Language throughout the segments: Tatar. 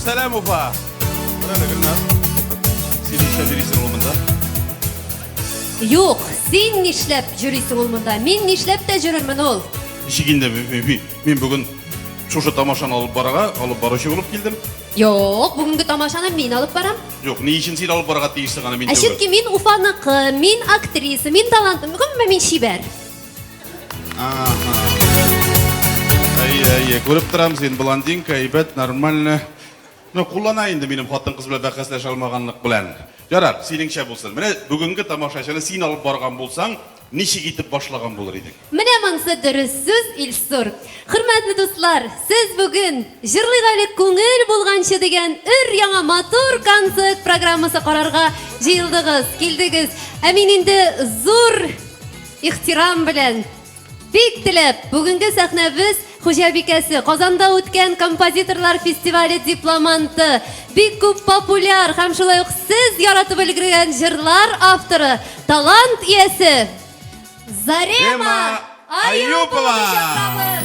Сәлам, Уфа! Кара әле, Гөлназ. Син нишләп йөрисең ул монда? Юк, син нишләп йөрисең ул монда? Мин нишләп тә йөрермен ул? Ничек инде мин бүген шушы тамашаны алып барырга, алып баручы булып килдем. Юк, бүгенге тамашаны мин алып барам. Юк, ни өчен син алып барырга тиешсең аны, мин Ә түгел? чөнки мин Уфаныкы, мин актриса, мин талантлы, гомумән мин чибәр. Ага. Әйе, әйе, күреп торам, син блондинка, әйбәт, нормально. Ну, куллана инде минем хатын-кыз белән бәхәсләшә алмаганлык белән. Ярар, синеңчә булсын. Менә бүгенге тамашачыны син алып барган булсаң, ничек итеп башлаган булыр идең? Менә монсы дөрес сүз, Илсур. Хөрмәтле дуслар, сез бүген Җырлыйк әле күңел булганчы дигән өр-яңа матур концерт программасы карарга җыелдыгыз, килдегез. Ә мин инде зур ихтирам белән Бик теләп, бүгенге сәхнәбез хуҗабикәсе, Казанда үткән композиторлар фестивале дипломанты, бик күп популяр һәм шулай ук сез яратып өлгергән җырлар авторы, талант иясе Зарема Аюпова! Аюпованы чакырабыз!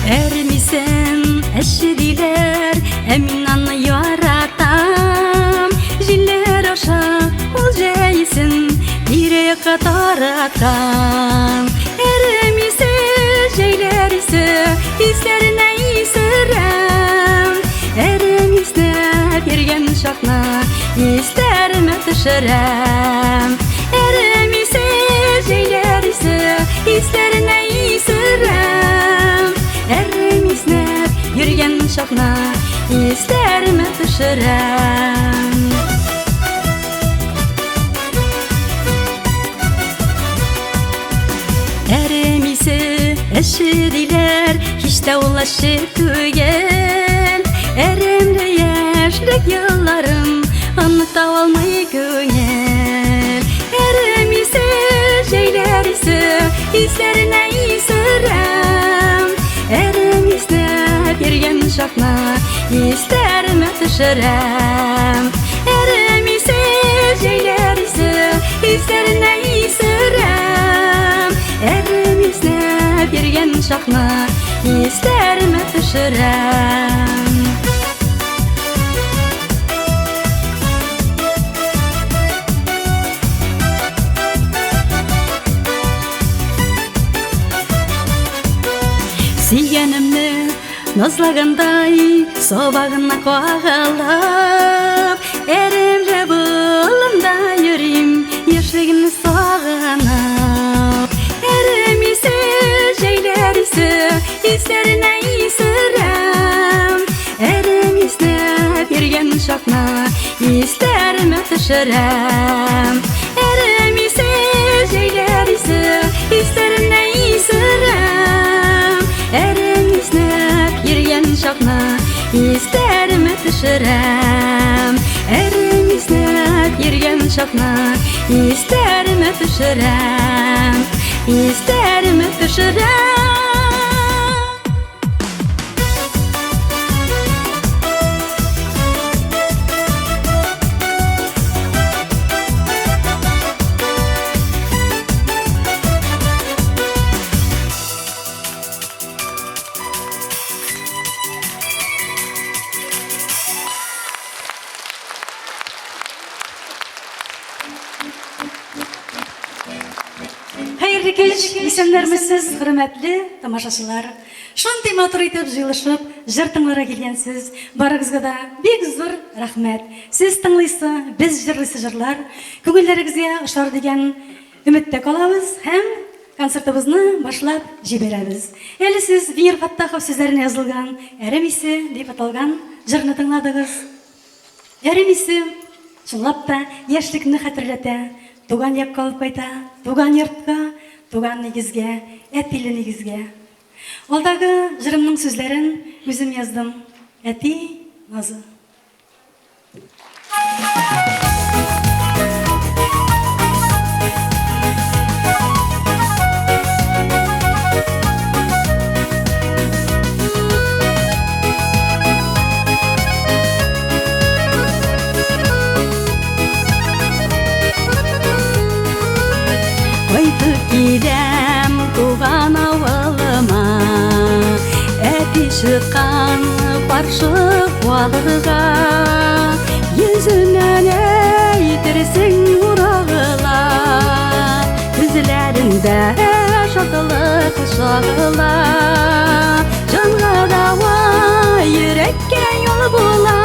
Әрмисен әче диләр, ә мин аны яратам. Җилләр аша ул җәйсен тирә-якка тараткан. Әрем исе, җәйләр исе, исләренә исерәм. Әрем иснәп йөргән чакны исләремә төшерәм. Әрем исе, җәйләр исе, исләренә исерәм. Әрем иснәп йөргән чакны исләремә төшерәм. Әрем исе әче диләр, һич тә ул әче түгел. Әремле яшьлек елларын оныта алмый күңел. Әрем исе, җәйләр исе, исләренә исерәм. Әрем иснәп йөргән чакны исләремә төшерәм. Әрем исе, җәйләр исе, исләренә исерәм. Әрем иснәп йөргән чакны исләремә төшерәм. Сөйгәнемне Назлагандай сабагына кагылып, Әремле болында йөрим, яшьлегемне сагынып. Әрем исе, җәйләр исе, исләренә исерәм. Әрем иснәп йөргән чакны исләремә төшерәм. Әрем исе, җәйләр исе, исләренә исерәм. Әрем иснәп йөргән чакны исләремә төшерәм. Әрем иснәп йөргән чакны исләремә төшерәм. Исләремә төшерәм. Хәерле кич, исәннәрмесез, хөрмәтле тамашачылар. Шундый матур итеп җыелышып, җыр тыңларга килгәнсез. Барыгызга да бик зур рәхмәт. Сез тыңлыйсы, без җырлыйсы җырлар күңелләрегезгә ошар дигән өметтә калабыз һәм концертыбызны башлап җибәрәбез. Әле сез Венер Фәттахов сүзләренә язылган Әрем исе дип аталган җырны тыңладыгыз. Әрем исе, чынлап та, яшьлекне хәтерләтә, туган якка алып кайта, туган йортка, туган нигезгә, әтиле нигезгә. Алдагы җырымның сүзләрен үзем яздым. Әти назы. Чыккан каршы балыгыга, йөзеннән әйтерсең нур агыла, күзләрендә шатлык чагыла. Җанга дәва, йөрәккә юл була.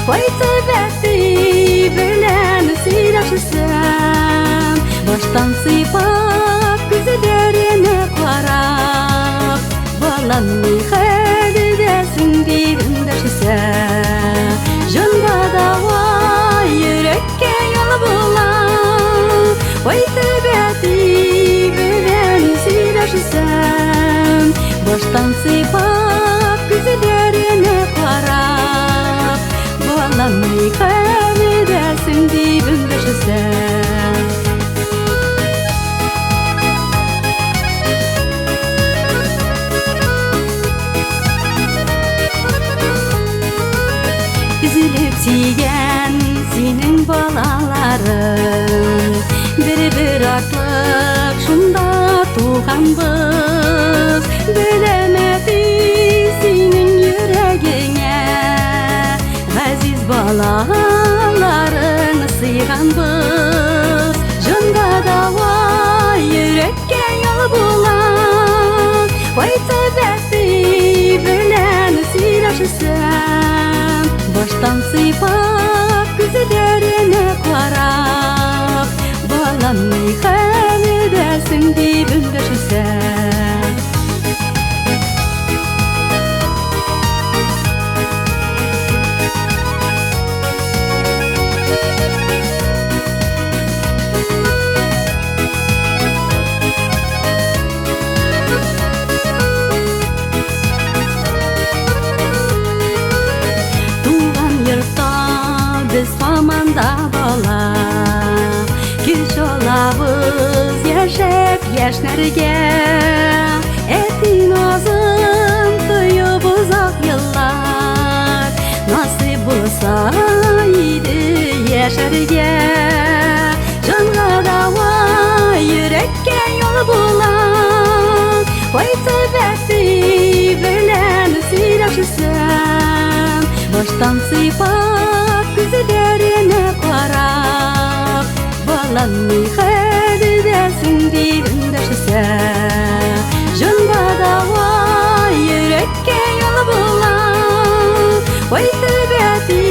Кайтып әти белән сөйләшсәм, баштан сыйпап, күзләренә карап, балам, ни хәлдәсең дип эндәшсә, җанга дәва, йөрәккә юл була. Кайтып әти белән сөйләшсәм, баштан сыйпап, күзләренә карап, балам, ни хәлдәсең дип эндәшсә. Өзелеп сөйгән синең балаларың, бер-бер артлык шунда туганбыз. Беләм, әти, синең йөрәгеңә газиз балаларың сыйганбыз. Җанга дәва, йөрәккә юл була. Кайтып әти белән сөйләшсәм, баштан сыйпап, күзләренә карап, балам, ни хәлдәсең дип эндәшсә. Туган йортта без һаман да бала, көч алабыз яшәп яшьнәргә. Әти назын тоеп озак еллар, насыйп булса иде яшәргә. Җанга дәва, йөрәккә юл була. Кайтып әти белән сөйләшсәм, баштан сыйпап, күзләренә карап, балам, ни хәлдәсең дип эндәшсә, җанга дәва, йөрәккә юл була. Кайтып әти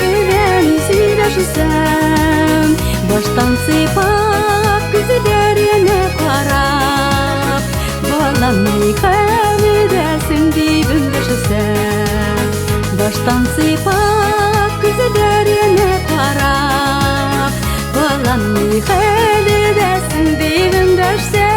белән сөйләшсәм, баштан сыйпап, күзләренә карап, балам, ни хәлдәсең дип эндәшсә. Баштан сыйпап, күзләренә карап, балам, ни хәлдәсең дип эндәшсә.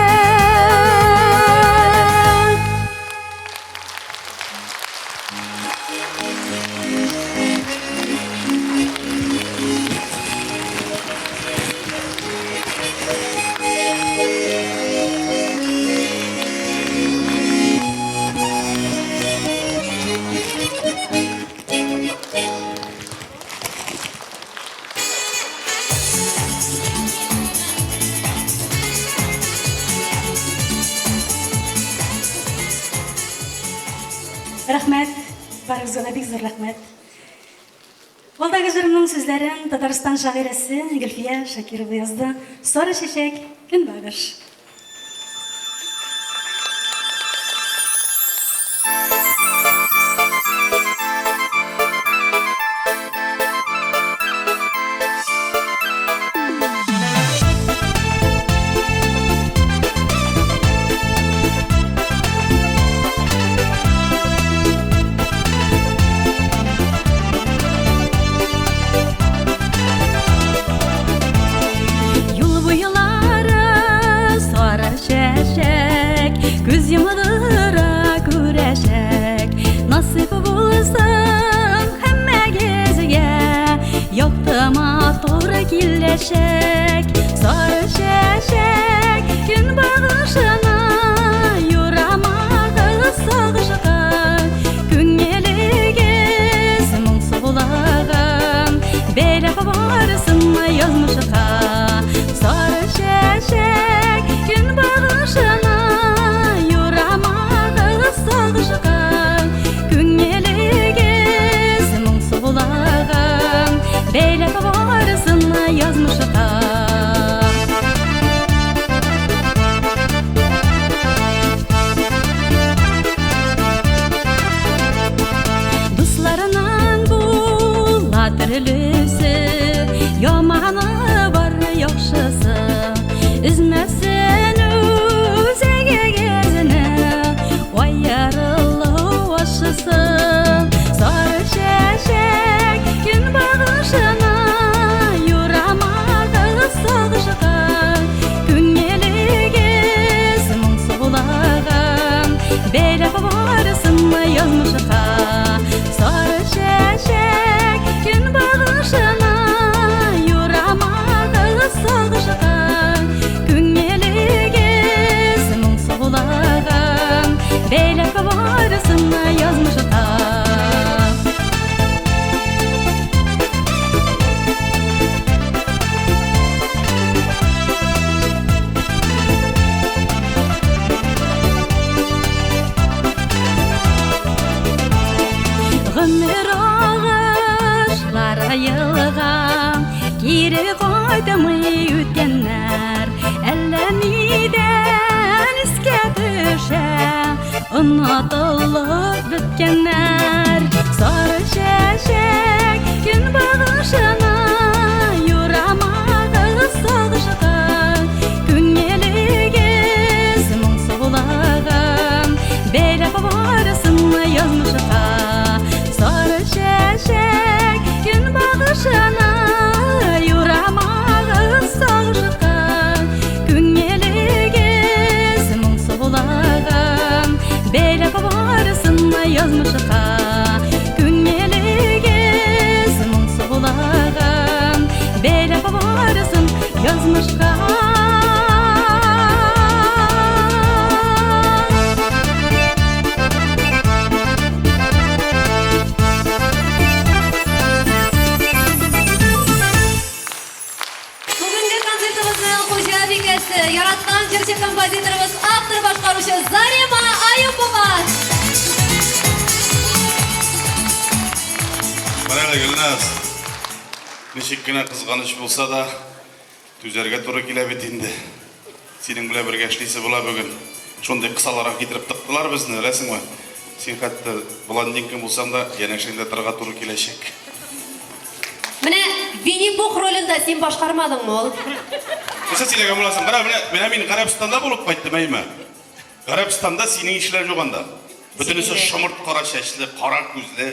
Рәхмәт, барыгызга да бик зур рәхмәт. Алдагы җырымның сүзләрен Татарстан шагыйрәсе Гөлфия Шакирова язды. Сары чәчәк, көнбагыш. Юл буйлары сары чәчәк, күз йомдыра күрәчәк. Насыйп булсын һәммәгезгә, якты матур киләчәк. Сары чәчәк, көнбагышына юрамагыз сагышка. Күңелегез моңсулыгын бәйләп барсын язмышка. Сары чәчәк, көнбагышына юрамагыз сагышка. төрлесе, Яманы бар, яхшысы. Өзмәсен үзәгегезне Аерылу ачысы. Сары чәчәк көнбагышына Юрамагыз сагышка. Күңелегез моңсулаган, Бәйләп барысын язмышка. Сары чәчәк көнбагышына Юрамагыз сагышка. Күңелегез моңсулаган, Бәйләп барысын язмышка. Гомер агышлары елга, Кире кайтмый үткәннәр. Әллә нидән искә төшә Онытылып беткәннәр. Сары чәчәк көнбагышына Юрамагыз сагышка. Күңелегез моңсулаган, Бәйләп барысын язмышка. Сары чәчәк көнбагышына Юрамагыз сагышка. Күңелегез моңсулаган, Бәйләп барысын язмышка. Күңелегез моңсулаган, Бәйләп барысын язмышка. Бүгенге концертыбызның хуҗабикәсе, яраткан җырчы композиторыбыз, автор башкаручы Зарема Аюпова. Менә әле, Гөлназ, ничек кенә кызганыч булса да, түзәргә туры килә бит инде. Синең белән бергә эшлисе була бүген. Шундый кысаларга китереп тыктылар безне, беләсеңме? Син хәтта блондинка булсаң да, янәшәңдә торырга туры киләчәк. Менә Винни-Пух ролен дә син башкармадыңмы ул? Нәрсә сөйләгән буласың? Кара, менә, менә мин Гарәбстанда булып кайттым, әйме? Гарәбстанда синең ишләр юк анда. Бөтенесе шомырт кара чәчле, кара күзле,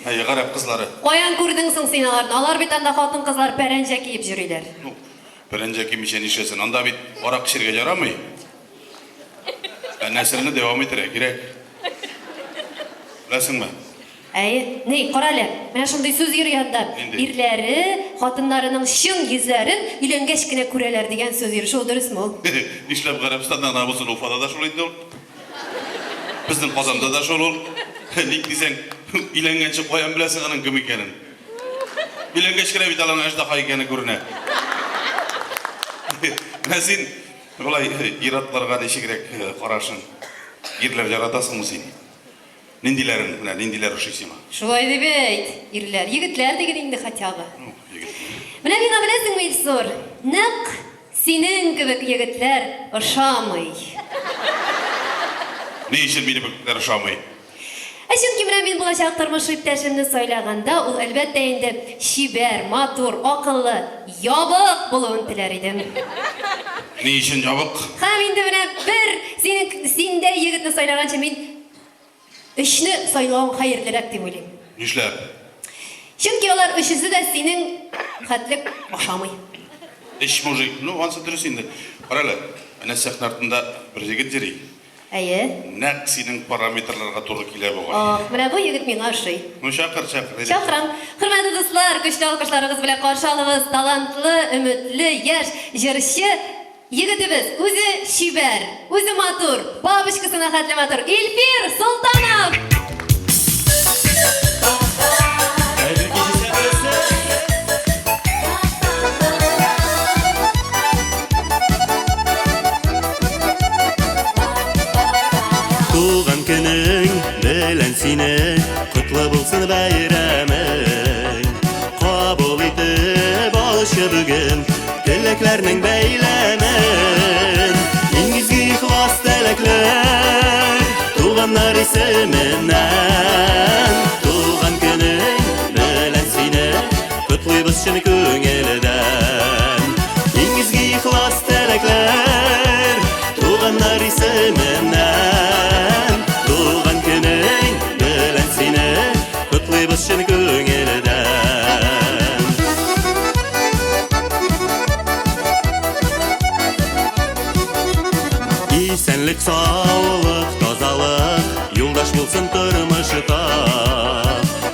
әй, гарәп кызлары. Каян күрдең соң син аларны? Алар бит анда хатын-кызлар пәрәнҗә киеп йөриләр. Ну, пәрәнҗә кимичә нишләсен? Анда бит арак эчәргә ярамый. Ә нәселне дәвам итәргә кирәк. Беләсеңме? Әйе, ни, кара әле, менә шундый сүз йөри анда. Нинди? Ирләре хатыннарының чын йөзләрен өйләнгәч кенә күрәләр дигән сүз йөри. Шул дөресме ул? Нишләп Гарәбстанда гына булсын, Уфада да шул инде ул. Безнең Казанда да шул ул. Ник дисәң, өйләнгәнче каян беләсең аның кем икәнен? Өйләнгәч кенә бит аның аждаһа икәне күренә. Менә син болай ир-атларга ничегрәк карашың? Ирләр яратасыңмы син? Ниндиләрен, менә ниндиләр ошый сиңа? Шулай дип әйт, ирләр, егетләр диген инде хотя бы. Ну, егетләр. Менә миңа беләсеңме, Илсур, нәкъ синең кебек егетләр ошамый. Ни өчен минем кебекләр ошамый? Ә чөнки менә мин булачак тормыш иптәшемне сайлаганда, ул әлбәттә инде чибәр, матур, акыллы, ябык булуын теләр идем. Ни өчен ябык? Һәм инде менә бер синең синдәй егетне сайлаганчы мин өчне сайлавым хәерлерәк дип уйлыйм. Нишләп? Чөнки алар өчесе дә синең хәтлек ашамый. Өч мужик. Ну, ансы дөрес инде. Кара әле, әнә сәхнә артында бер егет йөри. Әйе. Нәкъ синең параметрларга туры килә бугай. Ах, менә бу егет миңа ошый. Ну, чакыр, чакыр, әйдә. Чакырам. Хөрмәтле дуслар, көчле алкышларыгыз белән каршы алыгыз талантлы, өметле, яшь җырчы егетебез. Үзе чибәр, үзе матур, бабочкасына хәтле матур Илфир Солтанов! Туган көнең белән сине, котлы булсын бәйрәмең. Кабул итеп алчы бүген теләкләрнең бәйләмен. Иң изге ихлас теләкләр туганнар исеменнән. Туган көнең белән сине, булсын тормышта.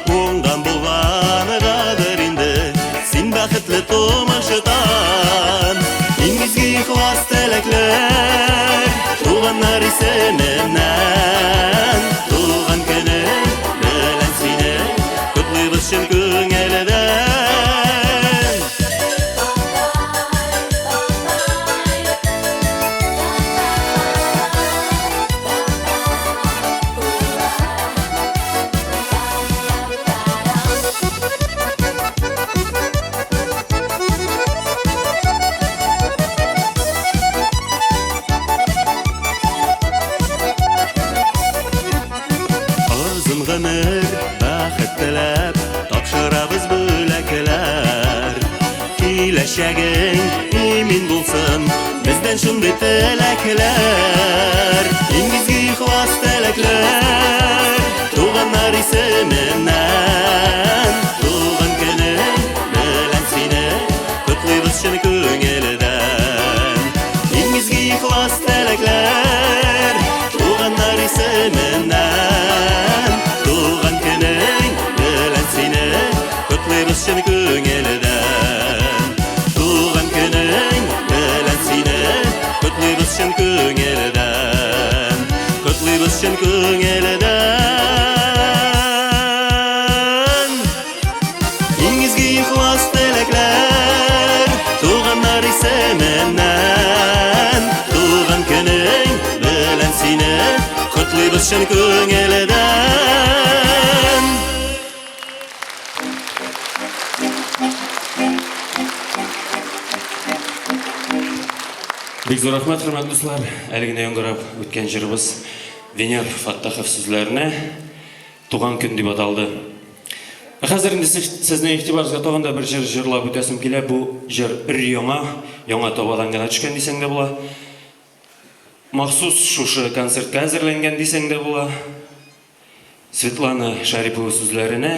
Уңган булгангадыр инде син бәхетле тумыштан. Иң изге ихлас теләкләр туганнар исеменнән. Туган көнең белән сине котлыйбыз чын күңелдән. Озын гомер, бәхет теләп, тапшырабыз бүләкләр. Киләчәгең имин булсын, бездән шундый теләкләр. Иң изге ихлас теләкләр, туганнар исеменнән. Туган көнең белән сине котлыйбыз чын күңелдән. Иң изге ихлас теләкләр, туганнар исеменнән. Туган көнең белән сине котлыйбыз чын күңелдән. Туган көнең белән сине котлыйбыз чын күңелдән. Котлыйбыз чын күңелдән. Иң изге ихлас теләкләр, туганнар исеменнән. Туган көнең белән сине котлыйбыз чын күңелдән. Бик зур рәхмәт, хөрмәтле дуслар. Әле генә яңгырап үткән җырыбыз Венер Фаттахов сүзләренә Туган көн дип аталды. Ә хәзер инде сезнең игътибарыгызга тагын да бер җыр җырлап үтәсем килә. Бу җыр өр-яңа, яңа табадан гына төшкән дисәң дә була. Махсус шушы концертка әзерләнгән дисәң дә була. Светлана Шәрипова сүзләренә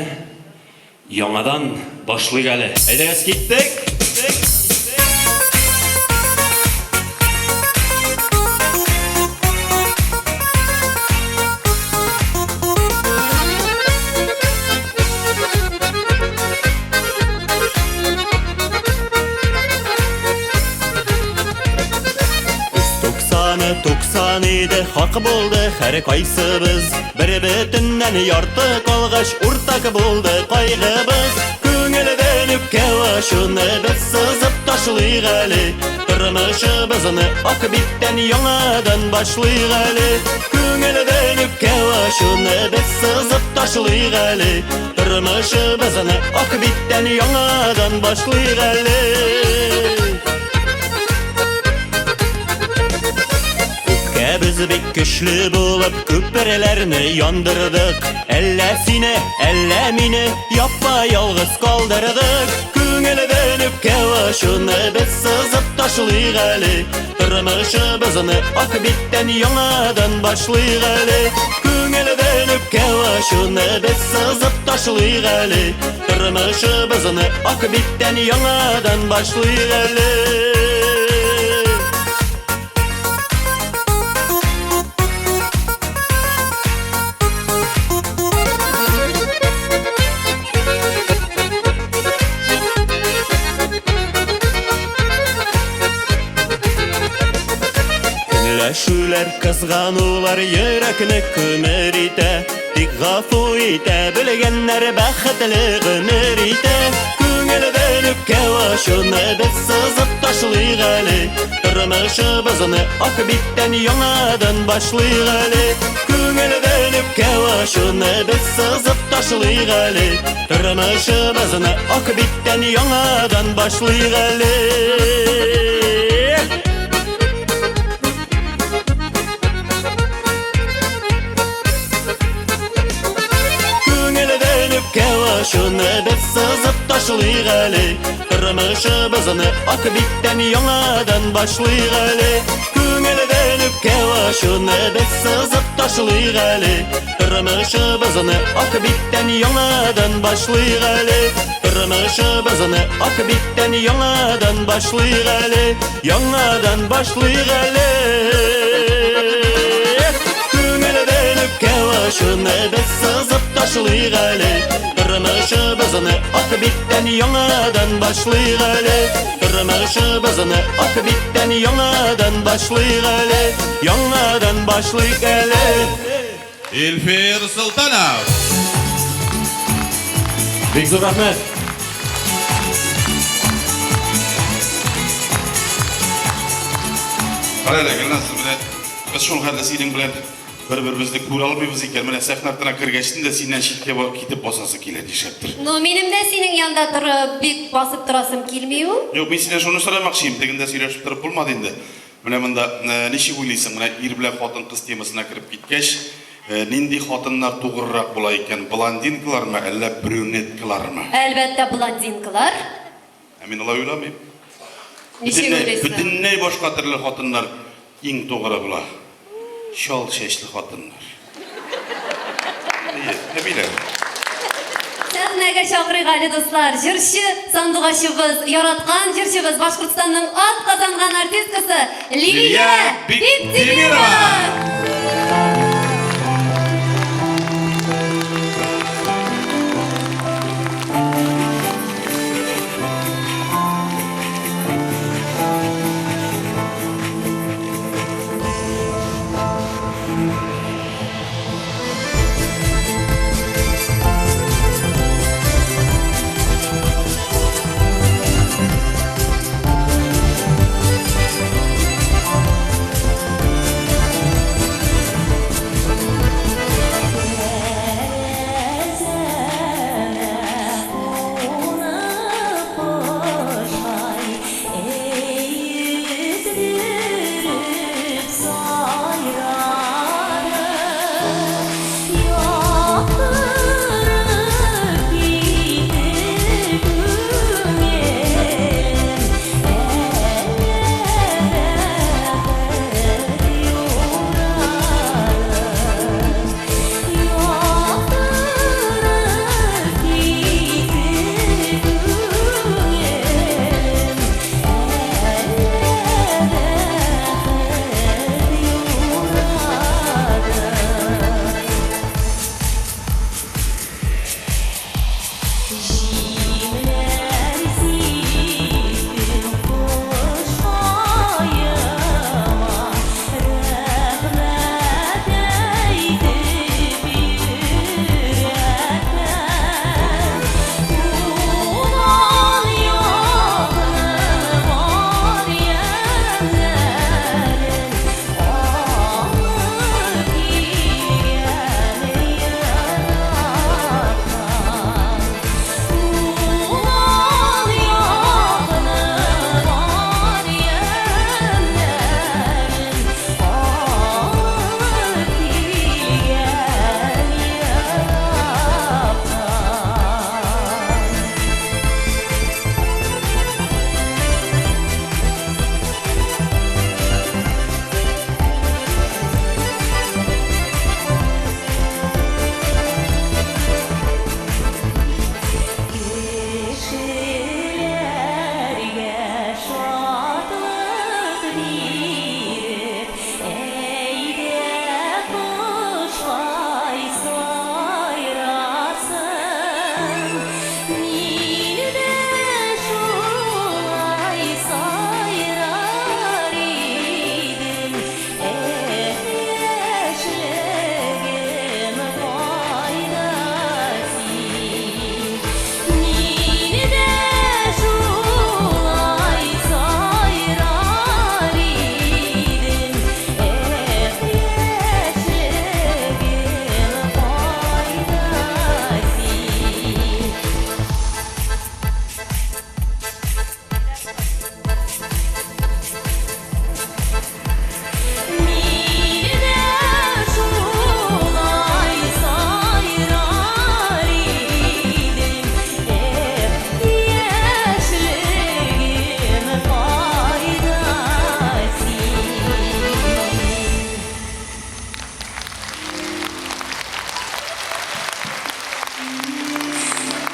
Яңадан башлыйк әле. Әйдәгез, киттек! Туксаны туксан иде, хак булды һәр кайсыбыз. Бер бөтеннән ярты калгач, уртак булды кайгыбыз. Күңелдән үпкә шуны без сызып ташлыйк әле. Тормышыбызны ак биттән яңадан башлыйк әле. Күңелдән үпкә шуны без сызып ташлыйк әле. Тормышыбызны ак биттән яңадан башлыйк әле. Үпкәбез бик көчле булып, күперләрне яндырдык. Әллә сине, әллә мине япа ялгыз калдырдык. Күңелдән үпкә шуны без сызып ташлыйк әле. Тормышыбызны ак биттән яңадан башлыйк әле. Күңелдән үпкә шуны без сызып ташлыйк әле. Тормышыбызны ак биттән яңадан башлыйк әле. Көнләшүләр, кызганулар йөрәкне күмер итә. Тик гафу итә белгәннәр бәхетле гомер итә. Күңелдән үпкә шуны без сызып ташлыйк әле. Тормышыбызны ак биттән яңадан башлыйк әле. Күңелдән үпкә шуны без сызып ташлыйк әле. Тормышыбызны ак биттән яңадан башлыйк әле. Күңелдән үпкә шуны без сызып ташлыйк әле. Тормышыбызны ак биттән яңадан башлыйк әле. Күңелдән үпкә шуны без сызып ташлыйк әле. Тормышыбызны ак биттән яңадан башлыйк әле. Тормышыбызны ак биттән яңадан башлыйк әле. Яңадан башлыйк әле. Күңелдән үпкә Шуны без сызып ташлыйк әле. Тормышыбызны ак биттән яңадан башлыйк әле. Тормышыбызны ак биттән яңадан башлыйк әле. Яңадан башлыйк әле. Илфир Солтанов. Бик зур рәхмәт. Кара әле, Гөлназ, менә без шул хәтле синең белән бер-беребезне күрә алмыйбыз икән. Менә сәхнә артына кергәчтен дә синнән читкә барып китеп басасы килә, нишләптер. Ну, минем дә синең янда торып бик басып торасым килми ул. Юк, мин синнән шуны сорамакчы идем, тегендә сөйләшеп торып булмады инде. Менә монда ничек уйлыйсың, менә ир белән хатын-кыз темасына кереп киткәч, нинди хатыннар тугрырак була икән, блондинкалармы, әллә брюнеткалармы? Әлбәттә, блондинкалар. Ә мин алай уйламыйм. Ничек Бөтенләй, уйлыйсың? бөтенләй башка төрле хатыннар иң тугры була. Чал чәчле хатыннар. Әйе, әбиләр. Сәхнәгә чакырыйк әле, дуслар, җырчы сандугачыбыз, яраткан җырчыбыз, Башкортстанның атказанган артисткасы Лилия Лилия Биктимирова! Биктимирова!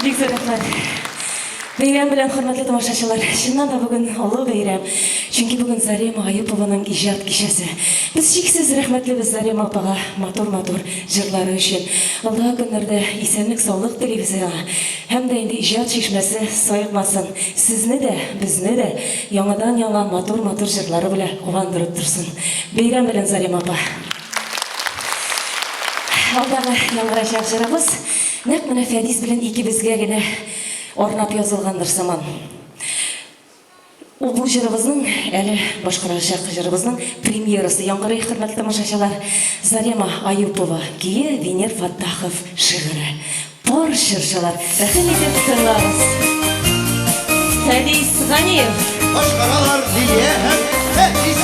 Бик зур рәхмәт. Бәйрәм белән, хөрмәтле тамашачылар! Чыннан да бүген олы бәйрәм, чөнки бүген Зарема Аюпованың иҗат кичәсе. Без чиксез рәхмәтлебез Зарема апага матур-матур җырлары өчен. Алдагы көннәрдә исәнлек-саулык телибез аңа. Һәм дә инде иҗат чишмәсе саекмасын, сезне дә, безне дә яңадан-яңа матур-матур җырлары белән куандырып торсын. Бәйрәм белән, Зарема апа! Алдагы яңгырачак җырыбыз нәкъ менә Фәдис белән икебезгә генә арнап язылгандыр сыман. Ул бу җырыбызның, әле башкарылачак җырыбызның премьерасы яңгырый, хөрмәтле тамашачылар. Зарема Аюпова көе, Венер Фәттахов шигыре. Пар чыршылар. Рәхим итеп тыңлагыз. Фәдис Ганиев. Башкаралар Лилия һәм Фәдис.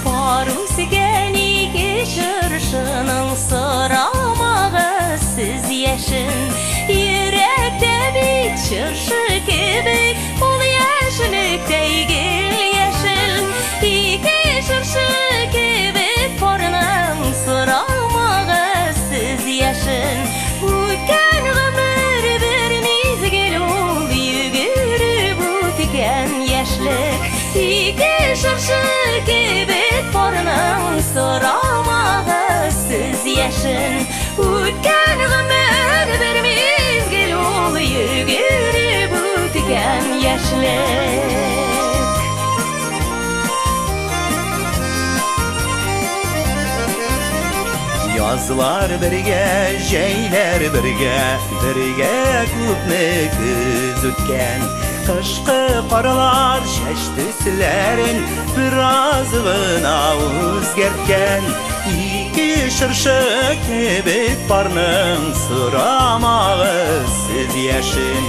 Пар үскән ике чыршының сорамагыз сез яшен. Йөрәктә бит чыршы кебек, ул яшьлектәй гел яшел. Ике чыршы кебек парның сорамагыз сез яшен. Үткән гомер бер мизгел ул, йөгереп үткән яшьлек. Ике чыршы кебек парның сорамагыз сез яшен. Үткән гомер бер мизгел ул, йөгереп үткән яшьлек. Язлар бергә, җәйләр бергә, бергә күпме көз үткән. Кышкы карлар чәч төсләрен бераз гына үзгәрткән. Ике чыршы кебек парның сорамагыз сез яшен.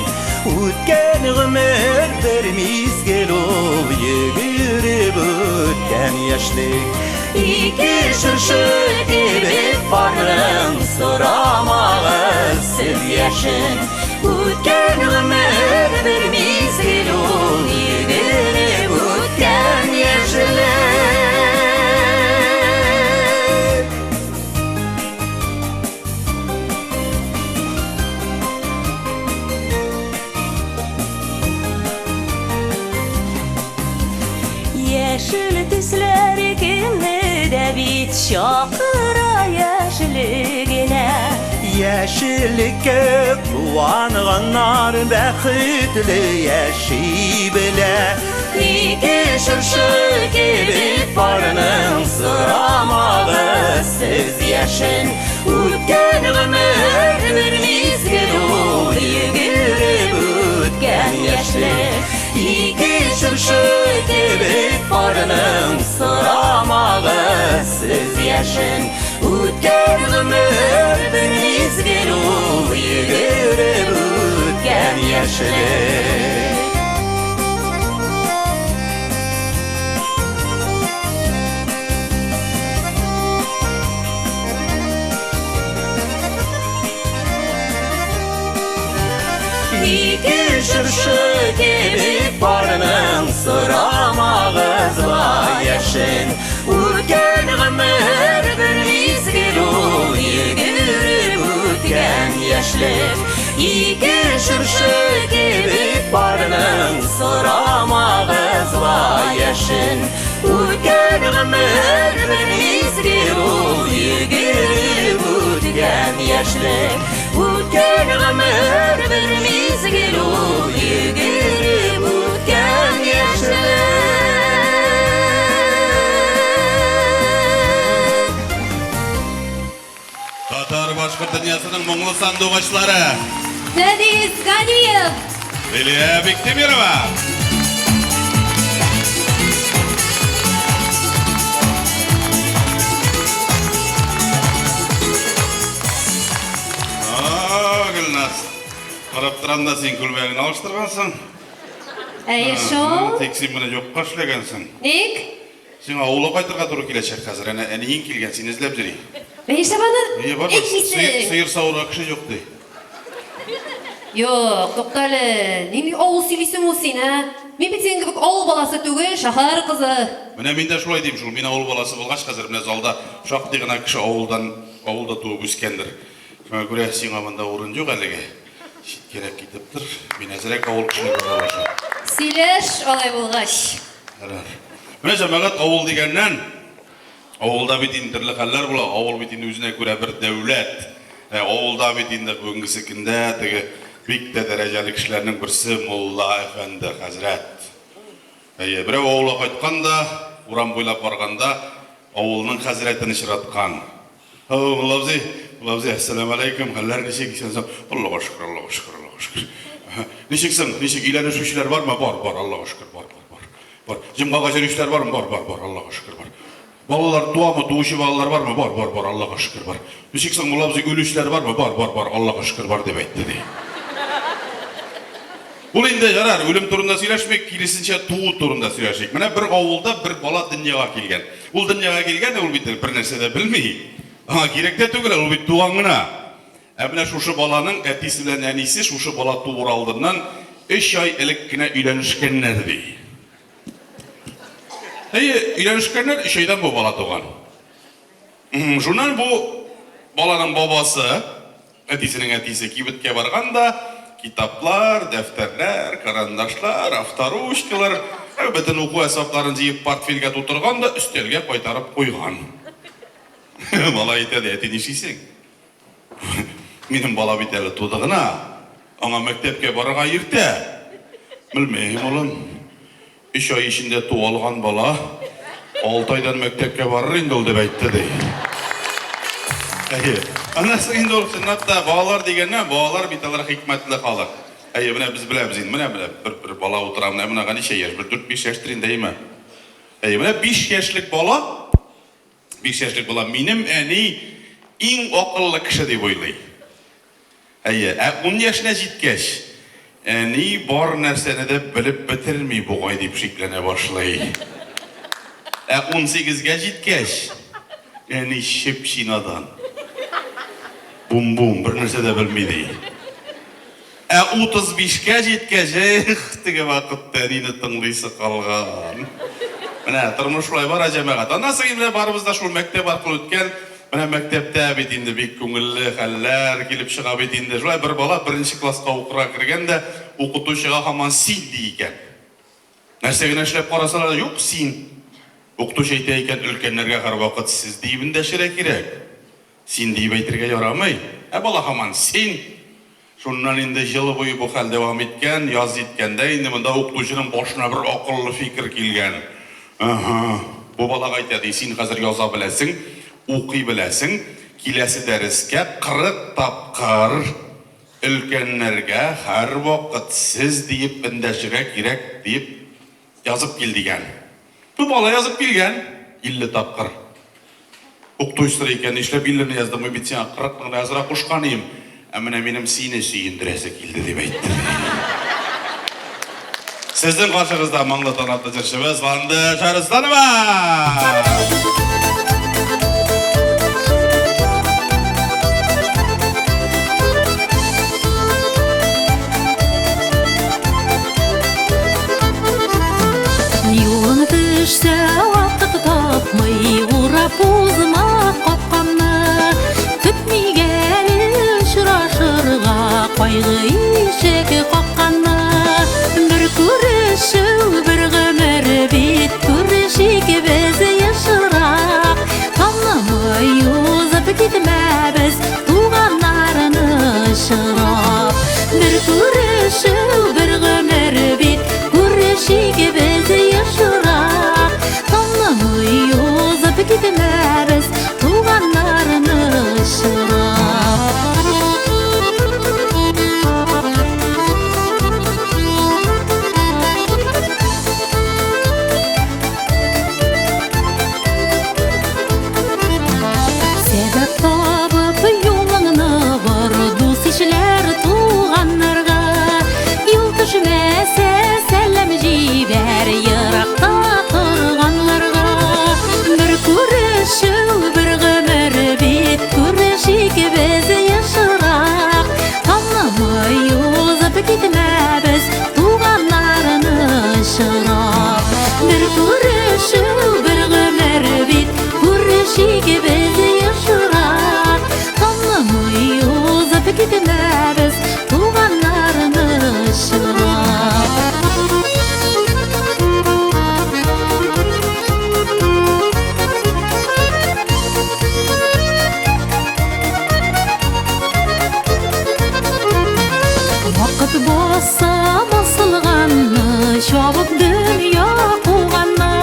Үткән гомер бер мизгел ул, йөгереп үткән яшьлек. Ике чыршы кебек парның сорамагыз сез яшен. Үткән гомер бер мизгел ул, йөгереп үткән яшьлек. Яшел төсләр кемне дә бит чакыра яшьлегенә. Яшеллеккә куанганнар бәхетле яши белә. Ике чыршы кебек парның сорамагыз сез яшен. Үткән гомер бер мизгел ул, йөгереп үткән яшьлек. Ике чыршы кебек парның сорамагыз сез яшен. Үткән гомер бер мизгел ул, йөгереп үткән яшьлек. Ике чыршы кебек парның сорамагыз ла яшен. Үткән гомер бер мизгел ул, йөгереп үткән яшьлек. Ике чыршы кебек парның сорамагыз ла яшен. Үткән гомер бер мизгел ул, йөгереп үткән яшьлек. Үткән гомер бер мизгел ул, йөгереп үткән яшьлек. Татар башкорт дөньясының моңлы сандугачлары. Фәдис Ганиев. Лилия Биктимирова. Гөлназ, карап торам да син күлмәгеңне алыштыргансың. Әйе шул. Тик син моны юкка эшләгәнсең. Ник? Сиңа авылга кайтырга туры киләчәк хәзер. Әнә әниең килгән, сине эзләп йөри. Нишләп аны Әйе, бар, бар. әйтмисең? Сыер савырга кеше юк, ди. Юк, туктале. Нинди авыл сөйлисең ул син, ә? Мин бит синең кебек авыл баласы түгел, шәһәр кызы. Менә мин дә шулай дим шул. Мин авыл баласы булгач, хәзер менә залда шактый гына кеше авылдан, авылда туып үскәндер. Шуңа күрә сиңа монда урын юк әлегә. Читкәрәк китеп тор. Мин әзрәк авыл кешеләре белән аралашам. Сөйләш алай булгач. Ярар. Менә җәмәгать авыл дигәннән, авылда бит инде төрле хәлләр була. Авыл бит инде үзенә күрә бер дәүләт. Ә авылда бит инде бүгенгесе көндә теге бик тә дәрәҗәле кешеләрнең берсе мулла әфәнде, хәзрәт. Әйе, берәү авылга кайткан да, урам буйлап барганда, авылның хәзрәтен очраткан. Һау, мулла абзый, мулла абзый, әссәламегаләйкем, хәлләр ничек, исән-сау? Аллага шөкер, Аллага шөкер, Аллага шөкер. Ничек соң, ничек, өйләнешүчеләр бармы? Бар, бар, Аллага шөкер, бар, бар, бар. Бар. Җомгага йөрүчеләр бармы? Бар, бар, бар, Аллага шөкер, бар. Балалар туамы, туучы балалар бармы? Бар, бар, бар, Аллага шөкер, бар. Ничек соң, мулла абзый, үлүчеләр бармы? Бар, бар, бар, Аллага шөкер, бар, дип әйтте, ди. Ул инде, ярар, үлем турында сөйләшмик, киресенчә, туу турында сөйләшик. Менә бер авылда бер бала дөньяга килгән. Ул дөньяга килгән, ул бит бер нәрсә дә белми. Аңа кирәк тә түгел, ул бит туган гына. Ә менә шушы баланың әтисе белән әнисе шушы бала туыр алдыннан өч ай элек кенә өйләнешкәннәр, ди. Әйе, өйләнешкәннәр, өч айдан бу бала туган. Шуннан бу баланың бабасы, әтисенең әтисе кибеткә барган да, китаплар, дәфтәрләр, карандашлар, авторучкалар, бөтен уку әсбапларын җыеп портфельгә тутырган да өстәлгә кайтарып куйган. Бала әйтә ди, әти, нишлисең? Минем бала бит әле туды гына. Аңа мәктәпкә барырга иртә. Белмим, улым. Өч ай эчендә туа алган бала алты айдан мәктәпкә барыр инде ул, дип әйтте, ди. Әйе. Аннан соң инде ул чынлап та балалар дигәннән, балалар бит алар хикмәтле халык. Әйе, менә без беләбез инде, менә менә бер бер бала утыра, менә менә ничә яшь? Бер дүрт-биш яшьтер инде, әйеме? Әйе, менә биш яшьлек бала Биш яшьлек бала минем әни иң акыллы кеше дип уйлый. Әйе, ә ун яшенә җиткәч, әни бар нәрсәне дә белеп бетерми бугай дип шикләнә башлый. Ә унсигезгә җиткәч, әни чеп-чи надан. Бум-бум, бер нәрсә дә белми ди. Ә 35 кә җиткәч, эх, теге вакытта әнине тыңлыйсы калган. Менә тормыш шулай бара, җәмәгать. Аннан соң инде барыбыз да шул мәктәп аркылы үткән. Менә мәктәптә бит инде бик күңелле хәлләр килеп чыга бит инде. Шулай бер бала беренче класска укырга кергән дә, укытучыга һаман син ди икән. Нәрсә генә эшләп карасалар да, юк, син. Укытучы әйтә икән, өлкәннәргә һәрвакыт сез диеп эндәшергә кирәк. Син диеп әйтергә ярамый. Ә бала һаман син. Шуннан инде ел буе бу хәл дәвам иткән. Яз җиткәндә инде монда укытучының башына бер акыллы фикер килгән. Әһә, бу балага әйтә ди, син хәзер яза беләсең, укый беләсең, киләсе дәрескә 40 тапкыр өлкәннәргә һәрвакыт сез диеп эндәшергә кирәк диеп Язып кил, дигән. Бу бала язып килгән 50 тапкыр. Укытучы сорый икән, нишләп иллене яздың, мин бит сиңа кырыкны гына язарга кушкан идем. Ә менә минем сине сөендерәсе килде, дип әйтте. Сезнең каршыгызда моңлы талантлы җырчыбыз Ландыш Арысланова! Юлың төшсә, вакыт тапмый, урап узма капкамны. Көтмик әле очрашырга, кайгы ишек какканны. Бер күрешү, бер гомер бит, күрешик без ешрак. Танымый узып китмәбез, туганнарны очрап. Бер күрешү, бер гомер бит, күрешик без ешрак. Танымый узып китмәбез, Бер күрешү, бер гомер бит, күрешик без ешрак. Танымый узып китмәбез, туганнарны очрап. Вакыт баса басылганны, чабып дөнья куганны,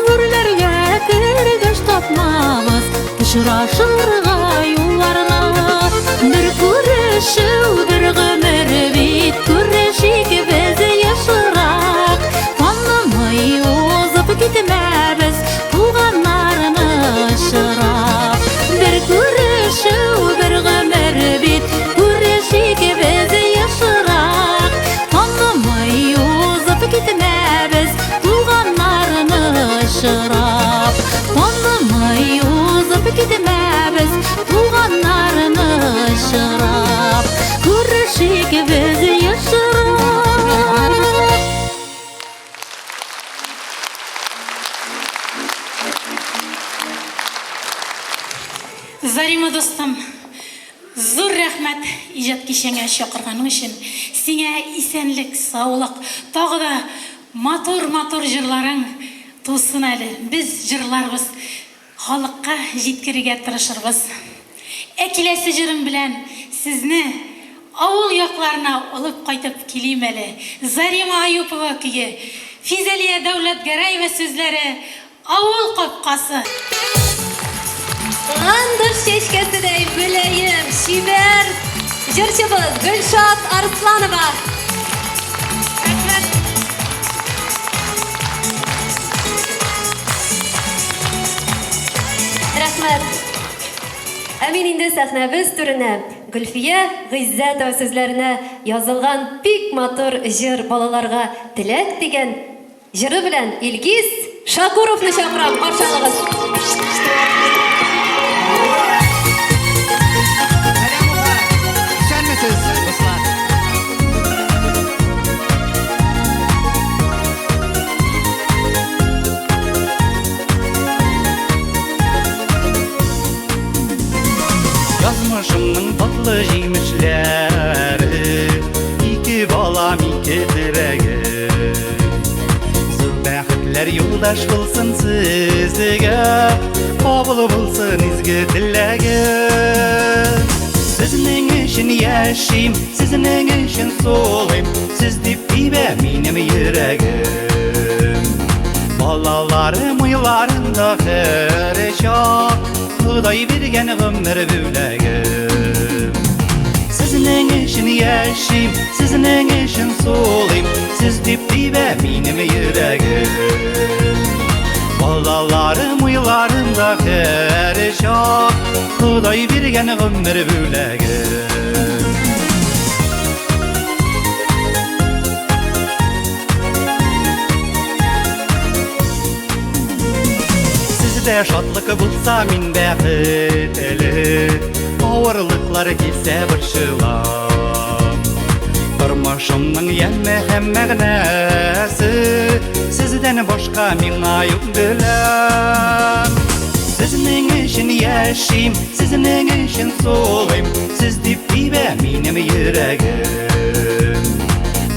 гүрләргә кергәч тапмабыз очрашырга юлларны. Бер күрешү, бер гомер бит, күрешик без ешрак. Танымый узып китмәбез, туганнарны очрап. Бер күрешү, бер гомер бит, күрешик без ешрак. Танымый узып китмәбез, туганнарны очрап. Танымый узып китмәбез, туганнарны очрап. Күрешик без ешрак. Зарима дустым, зур рәхмәт иҗат кичәңә чакырганың өчен. Сиңа исәнлек, саулык, тагы да матур-матур җырларың тусын әле. Без җырларбыз, халыкка җиткерергә тырышырбыз. Ә киләсе җырым белән сезне авыл якларына алып кайтып килим әле. Зарима Аюпова көе, Физәлия Дәүләтгәрәева сүзләре, Авыл капкасы. Ландыш чәчкәседәй мөлаем, чибәр җырчыбыз Гөлшат Арсланова. Рәхмәт. Рәхмәт. Ә мин инде сәхнәбез түренә Гөлфия Гыйззәтова сүзләренә язылган бик матур җыр балаларга теләк дигән Җыры белән Илгиз Шакуровны чакырам, каршы алыгыз. Сәлам, Уфа! Исәнмесез, дуслар! Язмышымның татлы җимешләре, ике балам, ике терәгем. Зур бәхетләр юлдаш булсын сезгә, кабул булсын изге теләгем. Сезнең өчен яшим, сезнең өчен сулыйм, сез дип тибә минем йөрәгем. Балаларым уйларында һәрчак, Ходай биргән гомер бүләге. Сезнең өчен яшим, сезнең өчен сулыйм, сез дип тибә минем йөрәгем. Балаларым уйларында һәрчак, Ходай биргән гомер бүләге. Сездә шатлык булса, мин бәхетле. Авырлыклар килсә, борчылам. Тормышымның яме һәм мәгънәсе сездән башка миңа юк беләм. Сезнең өчен яшим, сезнең өчен сулыйм, сез дип тибә минем йөрәгем.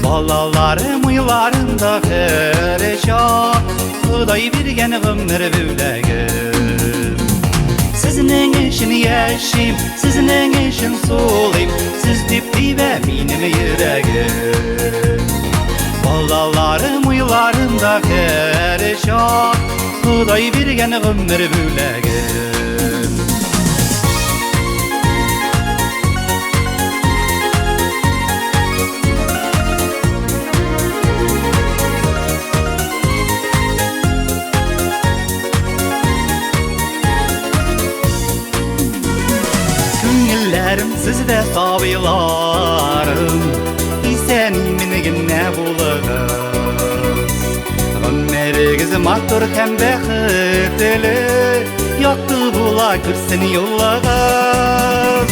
Балаларым уйларында һәрчак, Ходай биргән гомер бүләге. Сезнең өчен яшим, сезнең өчен сулыйм, сез дип тибә минем йөрәгем. Балаларым уйларында һәрчак, Ходай биргән гомер бүләге. Күңелләрем сездә сабыйларым, исән имин генә булыгыз. Гомерегез матур һәм бәхетле, якты була күрсен юлыгыз.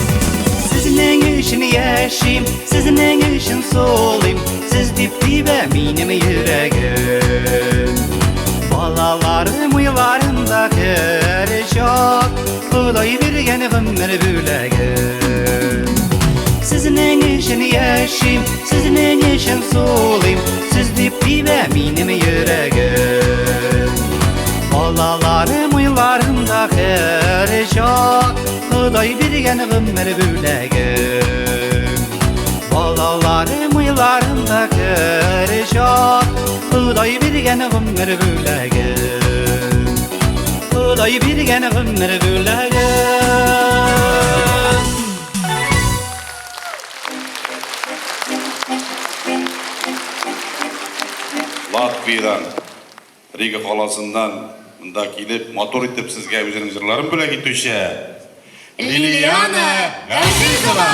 Сезнең өчен яшим, сезнең өчен сулыйм, сез дип тибә минем йөрәгем. биргән гомер бүләге. Сезнең өчен яшим, сезнең өчен сулыйм, Сез дип тибә минем йөрәгем. Балаларым уйларымда һәр чак, Ходай биргән гомер бүләге. Балаларым уйларымда һәр чак, Ходай биргән гомер бүләге. Ходай биргән гомер бүләге. Латвиядән, Рига каласыннан монда килеп, матур итеп сезгә үзенең җырларын бүләк итүче Лилиана Газизова!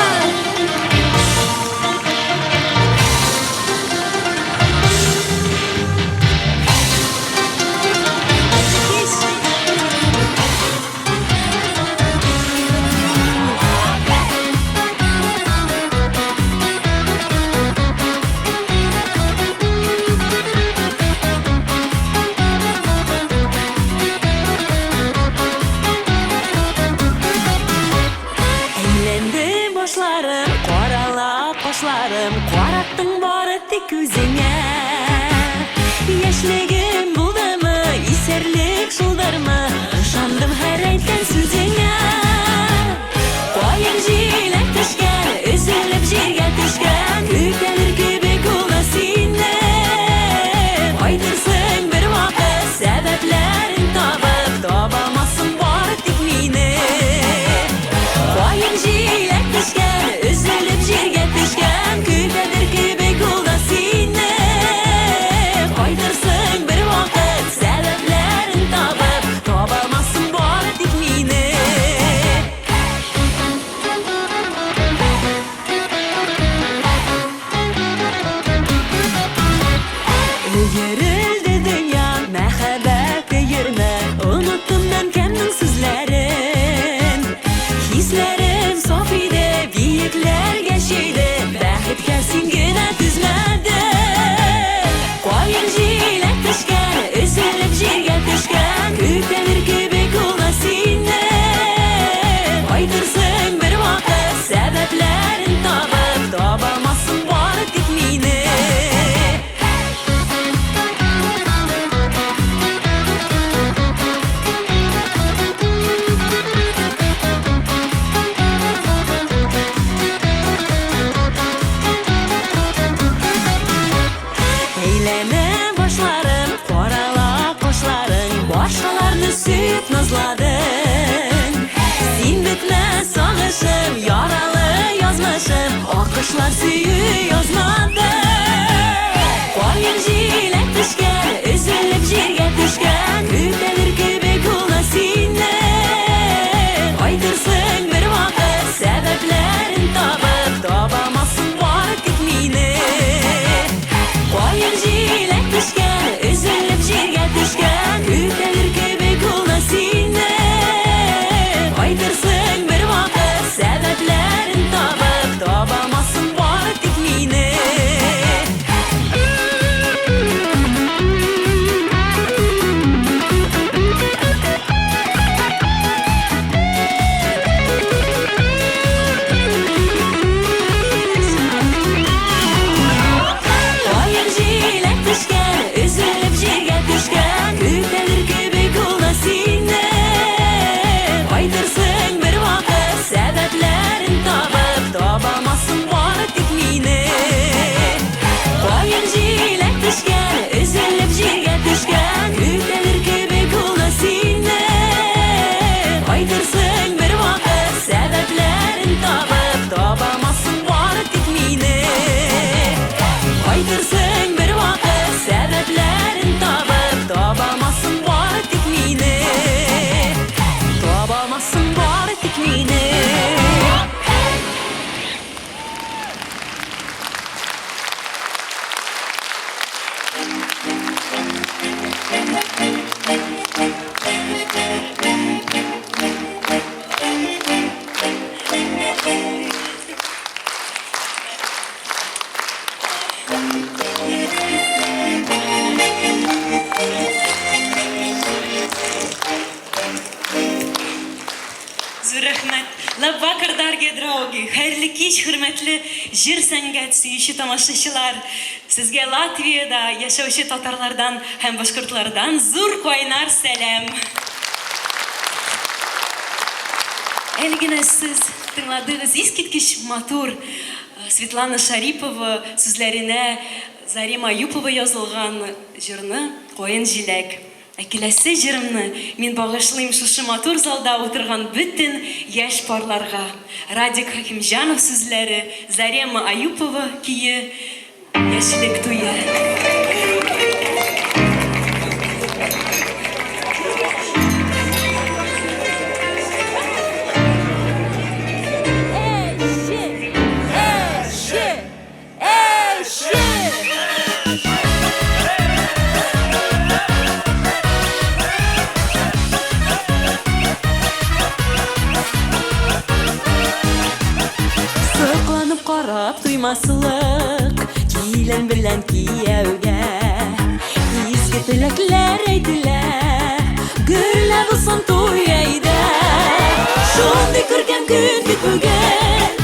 Әйләнде башларым, карала кашларым, караттың бары тик үзеңә. Яшьлегем булдымы, исәрлек шулдырмы, ышандым һәр әйткән сүзеңә. Каен җиләк төшкән, өзелеп җиргә төшкән, көтәлер кебек улы сине. Кайтырсың бер вакыт, сәбәпләрен табып, табамассың бары тик мине. Каен җиләк төшкән, өзелеп җиргә төшкән, көтәдер кебек ул да сине. Кайтырсың бер вакыт, сәбәпләрен табып, табамассың бары тик мине. Өерелде дөнья, мәхәббәт өермә, оныттым әнкәмнең сүзләрен. Хисләрем саф иде, биекләргә чөйде, бәхеткә син генә түзмәдең. Каен җиләк төшкән, өзелеп җиргә төшкән, көтәлер кебек ул да сине. Кайтырсың бер вакыт, сәбәпләрен табып, табамассың бары тик мине. Әйләнә башларым, карала кашларың, башкаларны сөеп назладың. Син бетмәс сагышым, яралы язмышым, акышлар сөю язмады. Каен җиләк төшкән, өзелеп җиргә төшкән, көтәлер кебек ул да сине. Кайтырсың бер вакыт, сәбәпләрен табып, табамассың бары тик мине. Каен җиләк төшкән, өзелеп җиргә төшкән, көтәлер кебек ул да сине. Кайтырсың бер вакыт, сәбәпләрен табып, табамассың бары тик мине. Дауги! Хәерле кич, хөрмәтле җыр сәнгать сөюче тамашачылар! Сезгә Латвиядә яшәүче татарлардан һәм башкортлардан зур кайнар сәлам! Әле генә сез тыңладыгыз искиткеч матур Светлана Шарипова сүзләренә Зарема Аюпова язылган җырны Каен җиләк. Ә киләсе җырымны мин багышлыйм шушы матур залда утырган бөтен яшь парларга. Радик Хәкимҗанов сүзләре, Зарема Аюпова көе, Яшьлек туе. Әче! Әче! Әче! Сокланып карап туймаслык Килен белән кияүгә Изге теләкләр әйтелә Гөрләп узсын туй әйдә Шундый күркәм көн бит бүген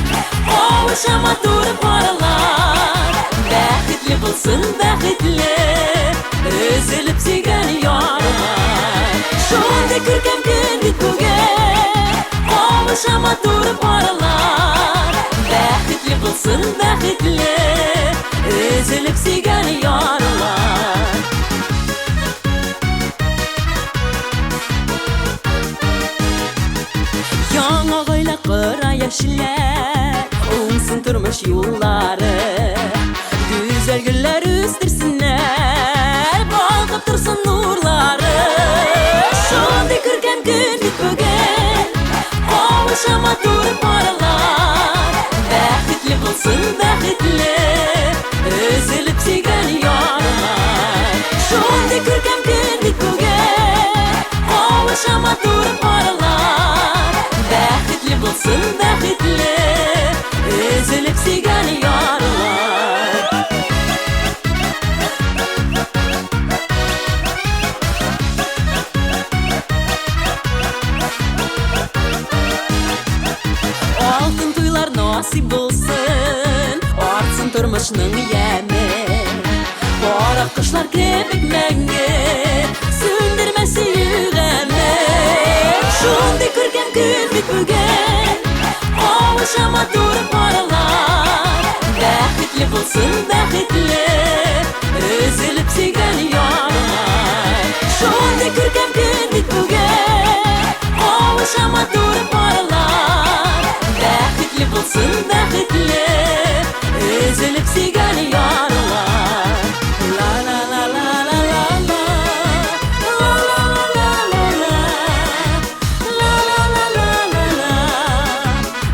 Кавыша матур парлар Бәхетле булсын бәхетле Өзелеп сөйгән ярлар Шундый күркәм көн бит бүген Кавыша матур парлар Бәхетле булсын бәхетле Өзелеп сөйгән ярлар Яңа гаилә кора яшьләр, Уңсын тормыш юллары. Гүзәл гөлләр үстерсеннәр, Балкып торсын нурлары. Шундый күркәм көн бит бүген, Кавыша матур парлар. Бәхетле булсын бәхетле, Өзелеп сөйгән ярлар. Шундый күркәм көн бит бүген, Кавыша матур парлар. Бәхетле булсын бәхетле, Өзелеп сөйгән ярлар. Алтын туйлар насыйп булсын, Артсын тормышның яме. Кара кышлар кебек мәңге Сүндермә сөю гаме. Шундый күркәм көн бит бүген, Кавыша матур парлар. Бәхетле булсын бәхетле, Өзелеп сөйгән ярлар. Шундый күркәм көн бит бүген, Кавыша матур парлар. Бәхетле булсын бәхетле, Өзелеп сөйгән ярлар. Ла ла ла ла ла ла ла. Ла ла ла ла ла ла. Ла ла ла ла ла ла.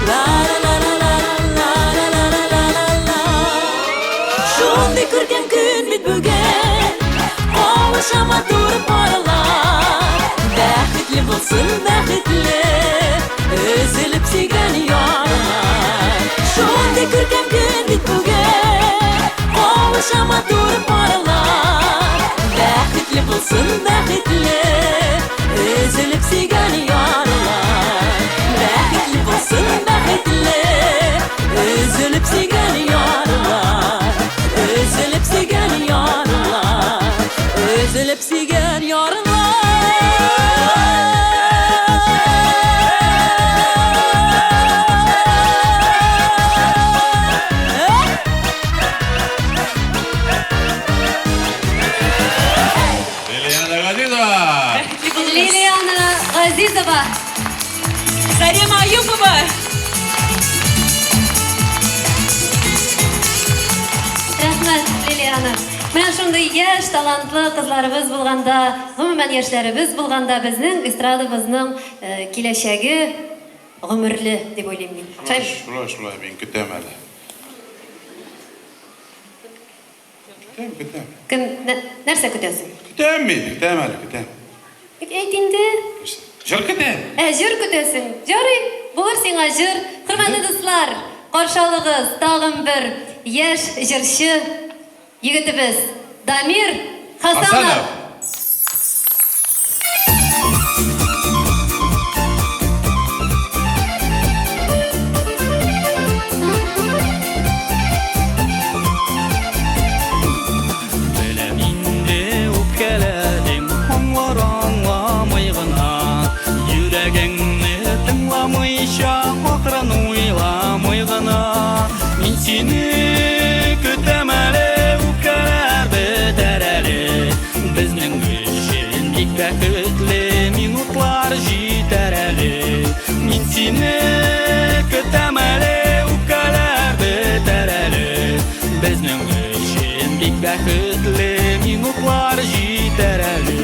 Ла ла ла ла ла ла ла ла ла ла ла. Шундый күркәм көн бит бүген, Кавыша матур парлар. Бәхетле булсын бәхетле, Өзелеп сөйгән ярлар. Шундый күркәм көн бит бүген, Кавыша матур парлар. Бәхетле булсын бәхетле, Өзелеп сөйгән ярлар. Бәхетле булсын бәхетле, Өзелеп сөйгән ярлар. Өзелеп сөйгән ярлар. Өзелеп сөйгән ярлар. Лилиана Газизова! Лилиана Газизова. Зарема Аюпова! Рәхмәт, Лилиана. Менә шундый яшь, талантлы кызларыбыз булганда, гомумән яшьләребез булганда, безнең эстрадабызның э, киләчәге гомерле дип уйлыйм мин. Шулай. Шулай, шулай, мин көтәм әле. Көтәм, көтәм. Кем нәрсә көтәсең? Көтәм мин, көтәм әле, көтәм. Әйт инде. Җыр көтәм. Ә, җыр көтәсең. Ярый, булыр сиңа җыр. Хөрмәтле дуслар, каршы алыгыз тагын бер яшь җырчы егетебез Дамир Хасанов. Хасанов. бик бәхетле минутлар җитәр әле. Мин сине көтәм әле, үпкәләр бетәр әле. Безнең өчен бик бәхетле минутлар җитәр әле.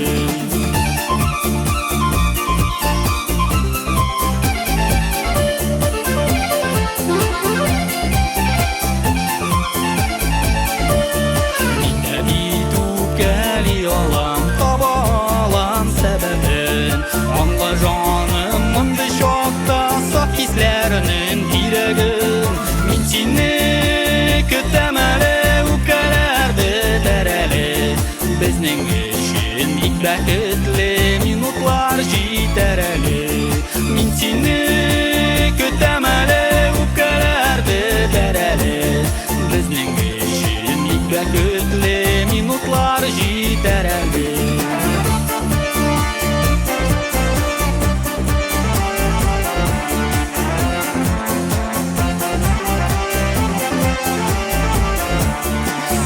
Мин дә бит үпкәли алам, таба алам сәбәбен. Аңла, җаным, мондый чакта саф хисләрнең кирәген. Мин сине көтәм әле, үпкәләр бетәр әле. Безнең өчен бик бәхетле минутлар җитәр әле. Мин сине көтәм әле, үпкәләр бетәр әле. Безнең өчен бик бәхетле минутлар җитәр әле.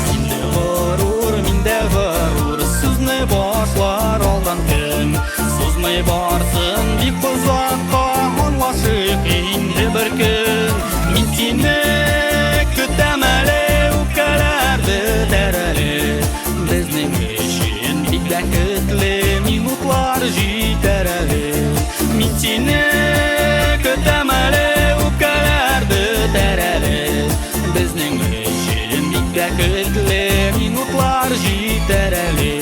Син дә горур, мин дә горур, сүзне башлар алдан кем? Сузмый барсын бик озакка, аңлашыйк инде бер көн. Мин сине көтәм әле, үпкәләр бетәр әле. Безнең өчен бик бәхетле минутлар җитәр әле. Мин сине көтәм әле, үпкәләр бетәр әле. Безнең өчен бик бәхетле минутлар җитәр әле.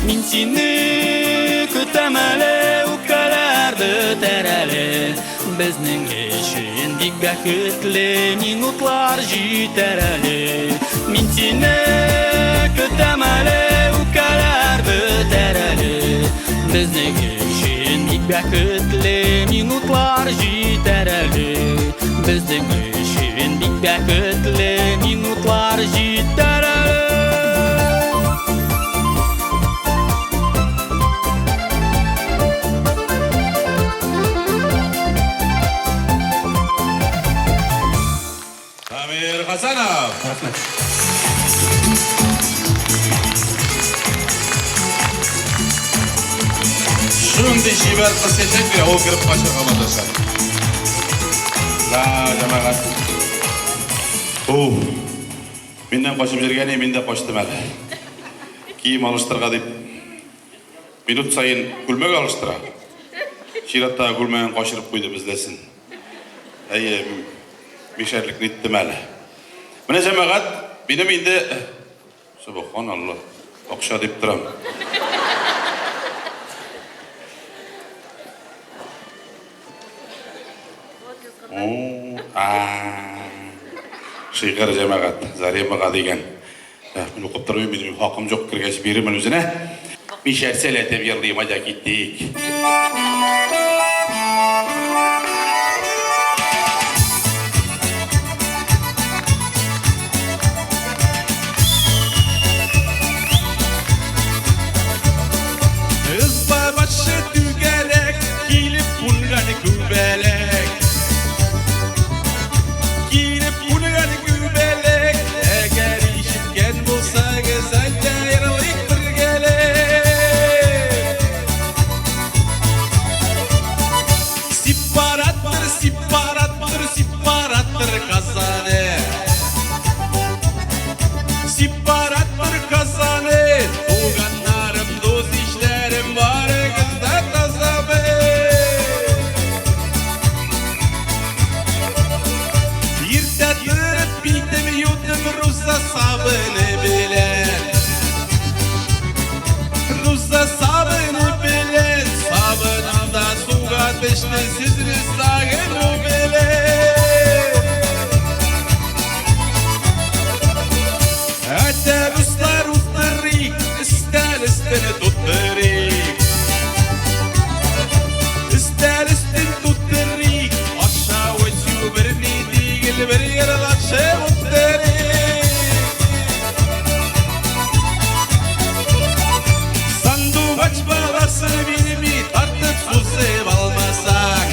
Мин сине көтәм әле, үпкәләр бетәр әле. Безнең өчен бик бәхетле минутлар җитәр әле. Мин сине көтәм әле, үпкәләр бетәр әле. Безнең өчен бик бәхетле минутлар җитәр әле. Безнең өчен бик бәхетле минутлар җитәр әле. Дамир Хасанов. Рәхмәт. Шундый чибәр кыз чәчәк бирә, ул кереп качарга маташа. Да, җәмәгать. О, миннән качып йөргән, мин дә качтым әле. Кием алыштырга дип минут саен күлмәк алыштыра. Чираттагы күлмәген качырып куйды бездәсен. Әйе, мишәрлекне иттем әле. Менә, җәмәгать, минем инде Субханалла, акча дип торам. О, а. Шигырь, җәмәгать, Заремага дигән. Мин укып тормыйм, минем хакым юк, кергәч бирермен үзенә. Мишәр сәләтеп йырлыйм, айда киттек. Ызба башы түгәрәк, килеп кунган күбәләк. Килеп кунган күбәләк, әгәр ишеткән булсагыз, айда йырлыйк бергәләп. Сепаратор, сепаратор, сепаратор Казаны. Сепаратор Казаны, туганнарым, дус ишләрем, барыгыз да тазамы? Иртә торып битем юдым Руза сабыны белән. Руза сабыны белән, сабыным да суга төште сезне сагыну белән. Әтә руслар утырыйк, өстәл өстен тутырыйк. Өстәл өстен тутырыйк, ашау эчү берни түгел, бер йырлашып утырыйк. Сандугач баласын бирми, тартып сузып алмасаң.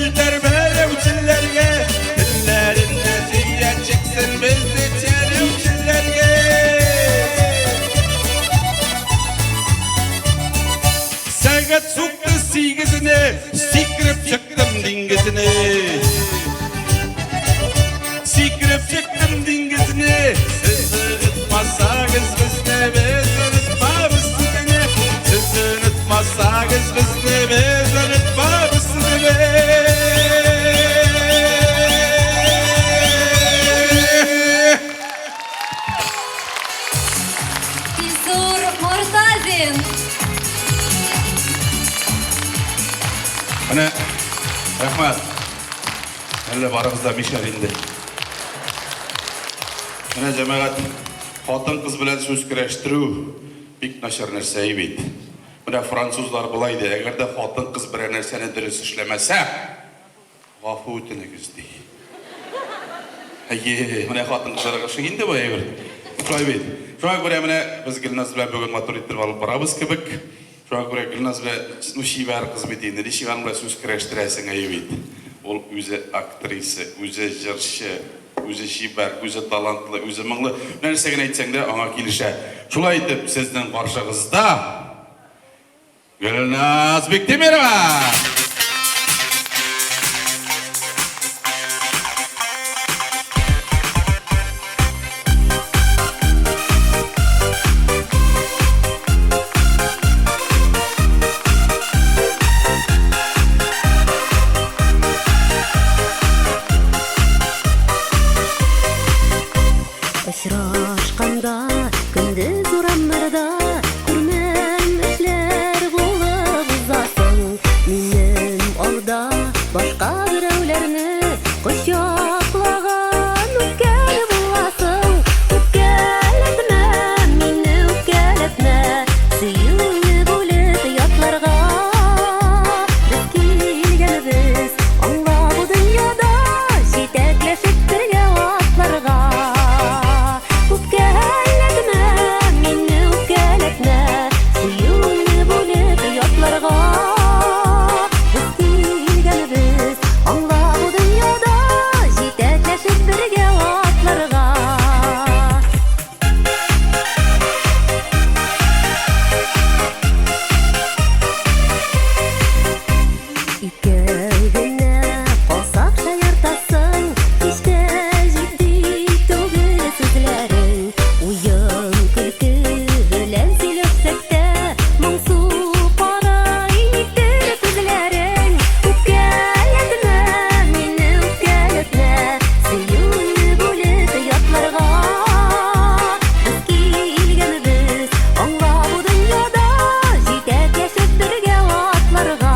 Челтәр бәйләүчеләргә, телләрендә җөя чыксын безне чәләүчеләргә. Сәгать сукты сигезенә, сикереп чыктым диңгезенә. Сикереп чыктым диңгезенә, сез онытмасагыз безне, без онытмабыз сезне. Сез онытмасагыз безне, без онытмабыз сезне. Илсур Мортазин. Менә, рәхмәт. Әллә барыгыз да мишәр инде. Менә, җәмәгать, хатын-кыз белән сүз көрәштерү бик начар нәрсә бит. Менә французлар болай ди, әгәр дә хатын-кыз берәр нәрсәне дөрес эшләмәсә, гафу үтенегез, ди. Әйе, менә хатын-кызларга ошый инде бу әйбер. Шулай бит. Шуңа күрә менә без Гөлназ белән бүген матур иттереп алып барабыз кебек. Шуңа күрә Гөлназ белән, ну чибәр кыз бит инде, ничек аның белән сүз көрәштерәсең, әйе бит. Ул үзе актриса, үзе җырчы, үзе чибәр, үзе талантлы, үзе моңлы. Менә нәрсә генә әйтсәң дә, аңа килешә. Шулай итеп, сезнең каршыгызда Гөлназ Биктимирова! Очрашканда көндез урамнарда күрмәмешләр булып узасың. Минем алда башка берәүләрне кочаклаган үпкәле буласың. Үпкәләтмә мине, үпкәләтмә, сөюеңне бүлеп ятларга. Без килгәнебез аңла бу дөньяда җитәкләшеп бергә атларга. Үпкәләтмә мине, үпкәләтмә, сөюеңне бүлеп ятларга. Без килгәнебез аңла бу дөньяда җитәкләшеп бергә атларга. Икәү генә калсак шаяртасың, һич тә җитди түгел сүзләрең. Уен-көлке белән сөйләшсәк тә, моңсу карый никтер күзләрең. Үпкәләтмә мине, үпкәләтмә, сөюеңне бүлеп ятларга. Без килгәнебез аңла бу дөньяда җитәкләшеп бергә атларга.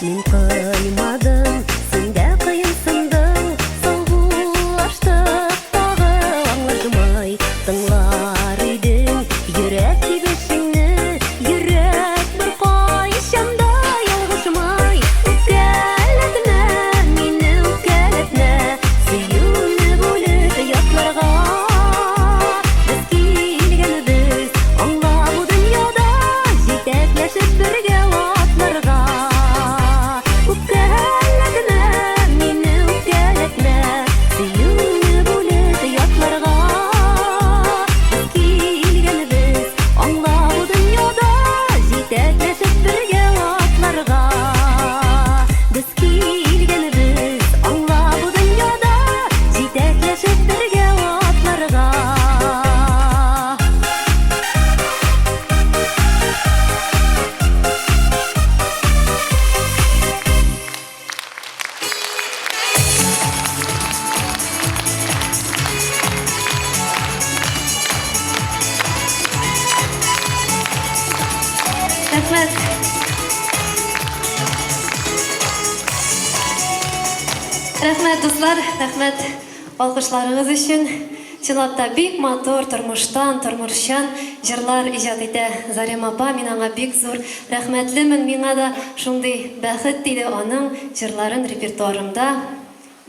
Мин кыймадым, син дә кыенсындың, саубуллаштык тагы аңлашмый. Тыңлар идең йөрәк тибешеңне, йөрәк беркайчан да ялгышмый. Үпкәләтмә мине, үпкәләтмә, сөюеңне бүлеп ятларга. Без килгәнебез аңла бу дөньяда җитәкләшеп бергә атларга. Үпкәләтмә мине, үпкәләтмә, сөюеңне бүлеп ятларга. Без килгәнебез аңла бу дөньяда җитәкләшеп бергә атларга. Без килгәнебез аңла бу дөньяда җитәкләшеп бергә атларга. Рәхмәт. Рәхмәт, дуслар, рәхмәт алкышларыгыз өчен. Чынлап та бик матур, тормыштан, тормышчан җырлар иҗат итә Зарема апа. Мин аңа бик зур рәхмәтлемен. Миңа да шундый бәхет тиде аның җырларын репертуарымда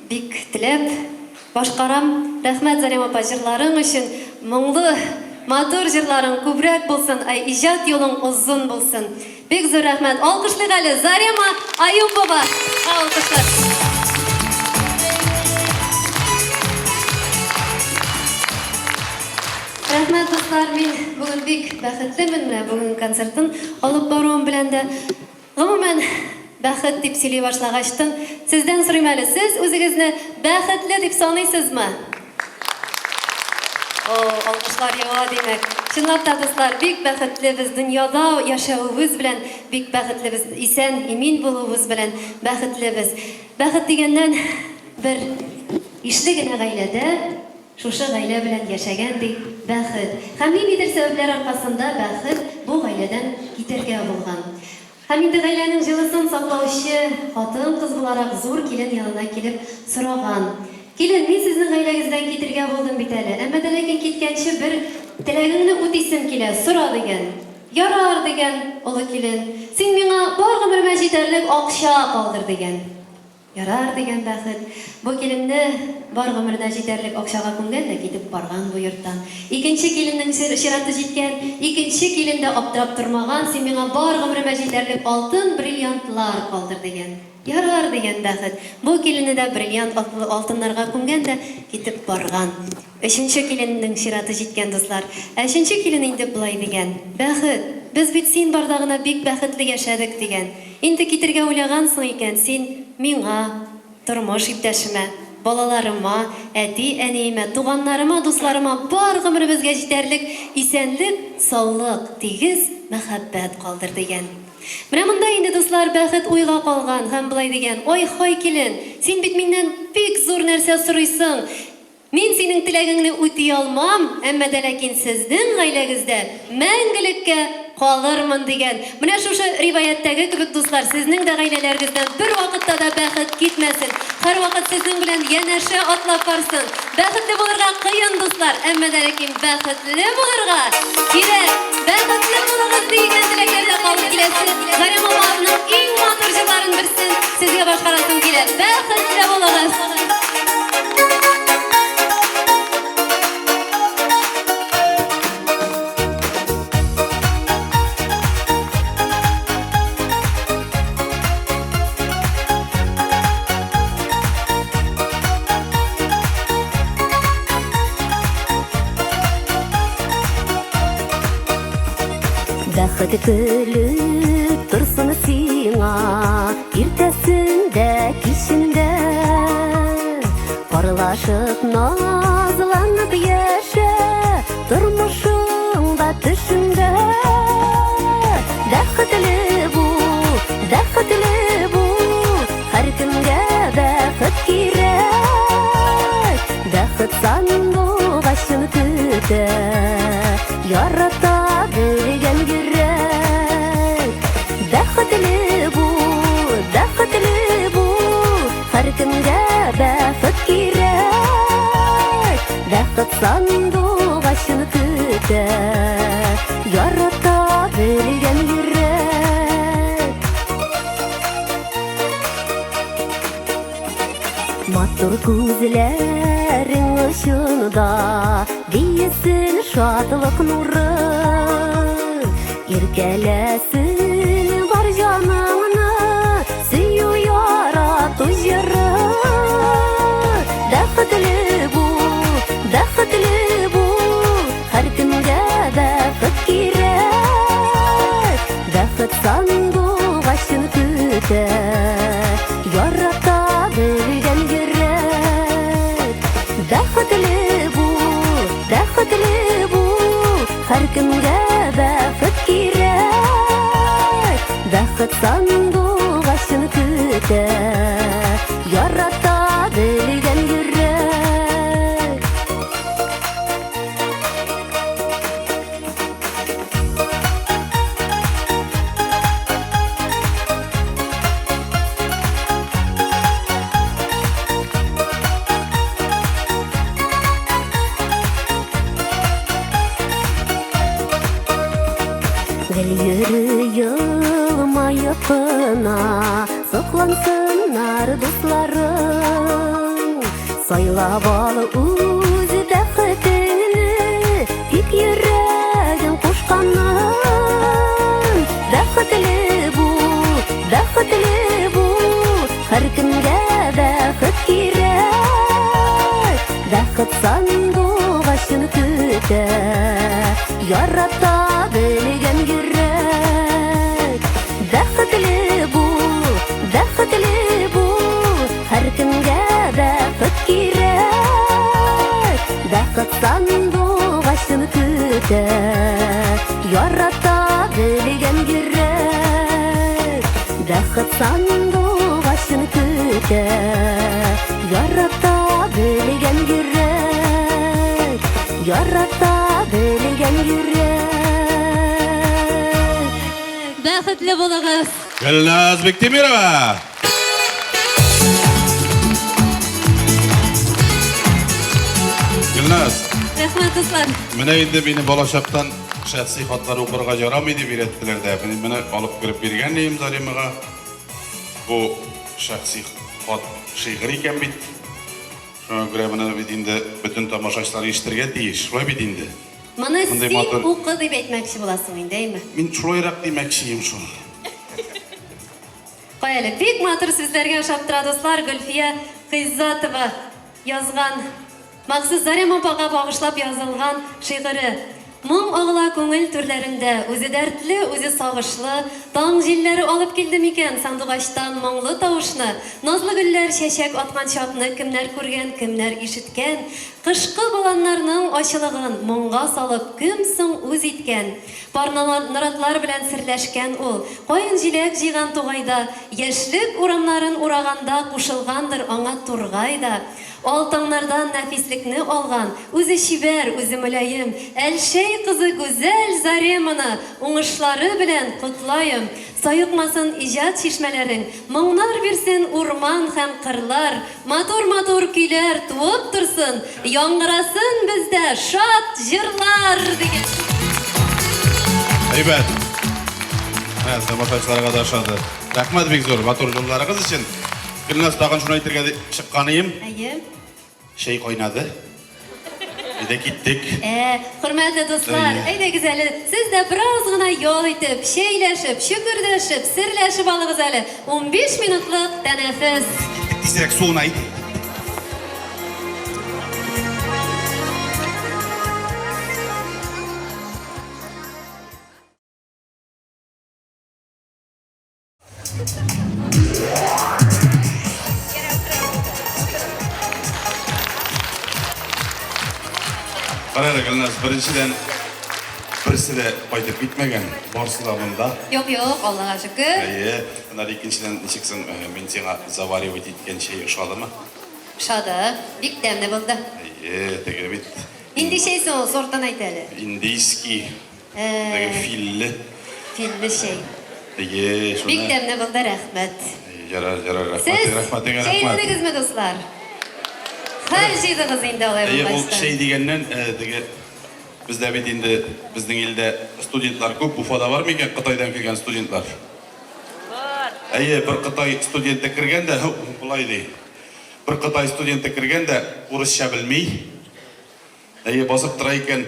бик теләп башкарам. Рәхмәт, Зарема апа, җырларың өчен. Моңлы, матур җырларың күбрәк булсын, ә иҗат юлың озын булсын. Бик зур рәхмәт. Алкышлыйк әле Зарема Аюпова. Алкышлар. Рәхмәт, дуслар. Мин бүген бик бәхетлемен. Менә бүген концертын алып баруым белән дә. Гомумән, бәхет дип сөйли башлагачтын, сездән сорыйм әле, сез үзегезне бәхетле дип саныйсызмы? О, алкышлар ява, димәк. Чынлап та, дуслар, бик бәхетле без, дөньяда яшәвебез белән бик бәхетле без, исән, имин булуыбыз белән бәхетле без. Бәхет дигәннән, бер ишле генә гаиләдә шушы гаилә белән яшәгән, ди, бәхет. Һәм ниндидер сәбәпләр аркасында бәхет бу гаиләдән китәргә булган. Һәм инде гаиләнең җылысын саклаучы хатын-кыз буларак зур килен янына килеп сораган, Килен, мин сезнең гаиләгездән китергә булдым бит әле, әмма дә ләкин киткәнче бер теләгеңне үтисем килә, сора, дигән. Ярар, дигән олы килен, син миңа бар гомеремә җитәрлек акча калдыр, дигән. Ярар, дигән Бәхет. Бу киленне бар гомеренә җитәрлек акчага күмгән дә китеп барган бу йорттан. Икенче киленнең чираты җиткән. Икенче килен дә аптырап тормаган, син миңа бар гомеремә җитәрлек алтын, бриллиантлар калдыр, дигән. Ярар, дигән Бәхет. Бу киленне дә бриллиант, алтыннарга күмгән дә китеп барган. Өченче киленнең чираты җиткән, дуслар. Ә өченче килен инде болай дигән, Бәхет, без бит син барда гына бик бәхетле яшәдек, дигән. Инде китергә уйлагансың икән, син миңа, тормыш иптәшемә, балаларыма, әти-әниемә, туганнарыма, дусларыма бар гомеребезгә җитәрлек исәнлек, саулык, тигез мәхәббәт калдыр, дигән. Менә монда инде, дуслар, Бәхет уйга калган һәм болай дигән, Ай-һай, килен, син бит миннән бик зур нәрсә сорыйсың. Мин синең теләгеңне үти алмам, әмма дә ләкин сезнең гаиләгездә мәңгелеккә калырмын, дигән. Менә шушы риваятьтәге кебек, дуслар, сезнең дә гаиләләрегездән бервакытта да бәхет китмәсен, һәрвакыт сезнең белән янәшә атлап барсын. Бәхетле булырга кыен, дуслар, әмма дә ләкин бәхетле булырга кирәк. Бәхетле булыгыз, дигән теләкләрдә калып киләсе Зарема апаның иң матур җырларын берсен сезгә башкарасым килә. Бәхетле булыгыз! Бәхет көлеп торсын сиңа Иртәсен дә, кичен дә Парлашып, назланып яшә Тормышыңда, төшеңдә Бәхетле бул, бәхетле бул Һәркемгә бәхет кирәк Бәхет сандугачын көтә Ярата белгән йөрәк Бәхетле бул, бәхетле бул, һәркемгә бәхет кирәк. Бәхет сандугачын көтә, ярата белгән йөрәк. Матур күзләрең очында Биесен шатлык нуры. Иркәләсен бар җаныңны Сөю ярату җыры. Бәхетле бул, бәхетле бул, Һәркемгә бәхет кирәк. Бәхет сандугачын көтә, Ярата белгән йөрәк. Бәхетле бул, бәхетле бул, Һәркемгә бәхет кирәк. Бәхет сандугачын көтә, Ярата белгән йөрәк. Якыннар, дусларың. Сайлап ал үз бәхетеңне, тик йөрәгең кушканнан. Бәхетле бул, бәхетле бул, һәркемгә бәхет кирәк. Бәхет сандугачын көтә, ярата белгән йөрәк. Бәхетле бул, бәхетле бул, һәркемгә бәхет кирәк. Бәхет сандугачын көтә, ярата белгән йөрәк. Бәхет сандугачын көтә, ярата белгән йөрәк. Ярата белгән йөрәк. Бәхетле булыгыз! Гөлназ Биктимирова! Гөлназ, Рәхмәт, дуслар. менә инде мине балачактан шәхси хатлар укырга ярамый дип өйрәттеләр дә. Мин моны алып кереп биргән идем Заремага. Бу шәхси хат шигырь икән бит. Шуңа күрә моны бит инде бөтен тамашачылар ишетергә тиеш. Шулай бит инде. Моны Мондый син матур- укы дип әйтмәкче буласың инде, әйме? Мин шулайрак димәкче идем шул. Кая әле, бик матур сүзләргә ошап тора, дуслар, Гөлфия Гыйззатова язган, махсус Зарема апага багышлап язылган шигыре. Моң агыла күңел түрләрендә, үзе дәртле, үзе сагышлы. Таң җилләре алып килде микән сандугачтан моңлы тавышны? Назлы гөлләр чәчәк аткан чакны кемнәр күргән, кемнәр ишеткән? Кышкы боланнарның ачылыгын моңга салып кем соң үз иткән? Пар наратлар белән серләшкән ул, каен җиләк җыйган тугайда, яшьлек урамнарын ураганда кушылгандыр аңа тургай да. Ал таңнардан нәфислекне алган, үзе чибәр, үзе мөлаем, Әлшәй кызы гүзәл Зареманы уңышлары белән котлаем! Саекмасын иҗат чишмәләрең, моңнар бирсен урман һәм кырлар, матур-матур көйләр туып торсын, яңгырасын бездә шат җырлар! Дигән. Әйбәт. Менә тамашачыларга да ошады. Рәхмәт бик зур матур җырларыгыз өчен. Гөлназ, тагын шуны әйтергә дип чыкканыем. Әйе. Чәй кайнады. Әйдә киттек. Ә, хөрмәтле дуслар, әйдәгез әле, сез дә бераз гына ял итеп, чәйләшеп, чөкердәшеп, серләшеп алыгыз әле. 15 минутлык тәнәфес. Киттек тизрәк суына әйдә. Кара әле, Гөлназ, беренчедән, берсе дә кайтып китмәгән, барысы да монда. Юк, юк, Аллага шөкер. Әйе, аннары икенчедән, ничек соң, э, мин сиңа заваривать иткән чәй ошадымы? Ошады, бик тәмле булды. Әйе, теге бит. Нинди чәй соң ул, сортын әйт әле. Индийский. Теге филле. Филле чәй. Әйе, шуны. Бик тәмле булды, рәхмәт. Ярар, ярар, рәхмәт, Сез рәхмәтеңә рәхмәт. чәйләдегезме, дуслар? Хәл җыйдыгыз инде алай Әйе, ул булгач та. чәй дигәннән, э, теге бездә бит инде безнең илдә студентлар күп. Уфада бар микән Кытайдан килгән студентлар? Бар. Әйе, бер Кытай студенты кергән дә, болай ди. Бер Кытай студенты кергән дә, урысча белми. Әйе, басып тора икән,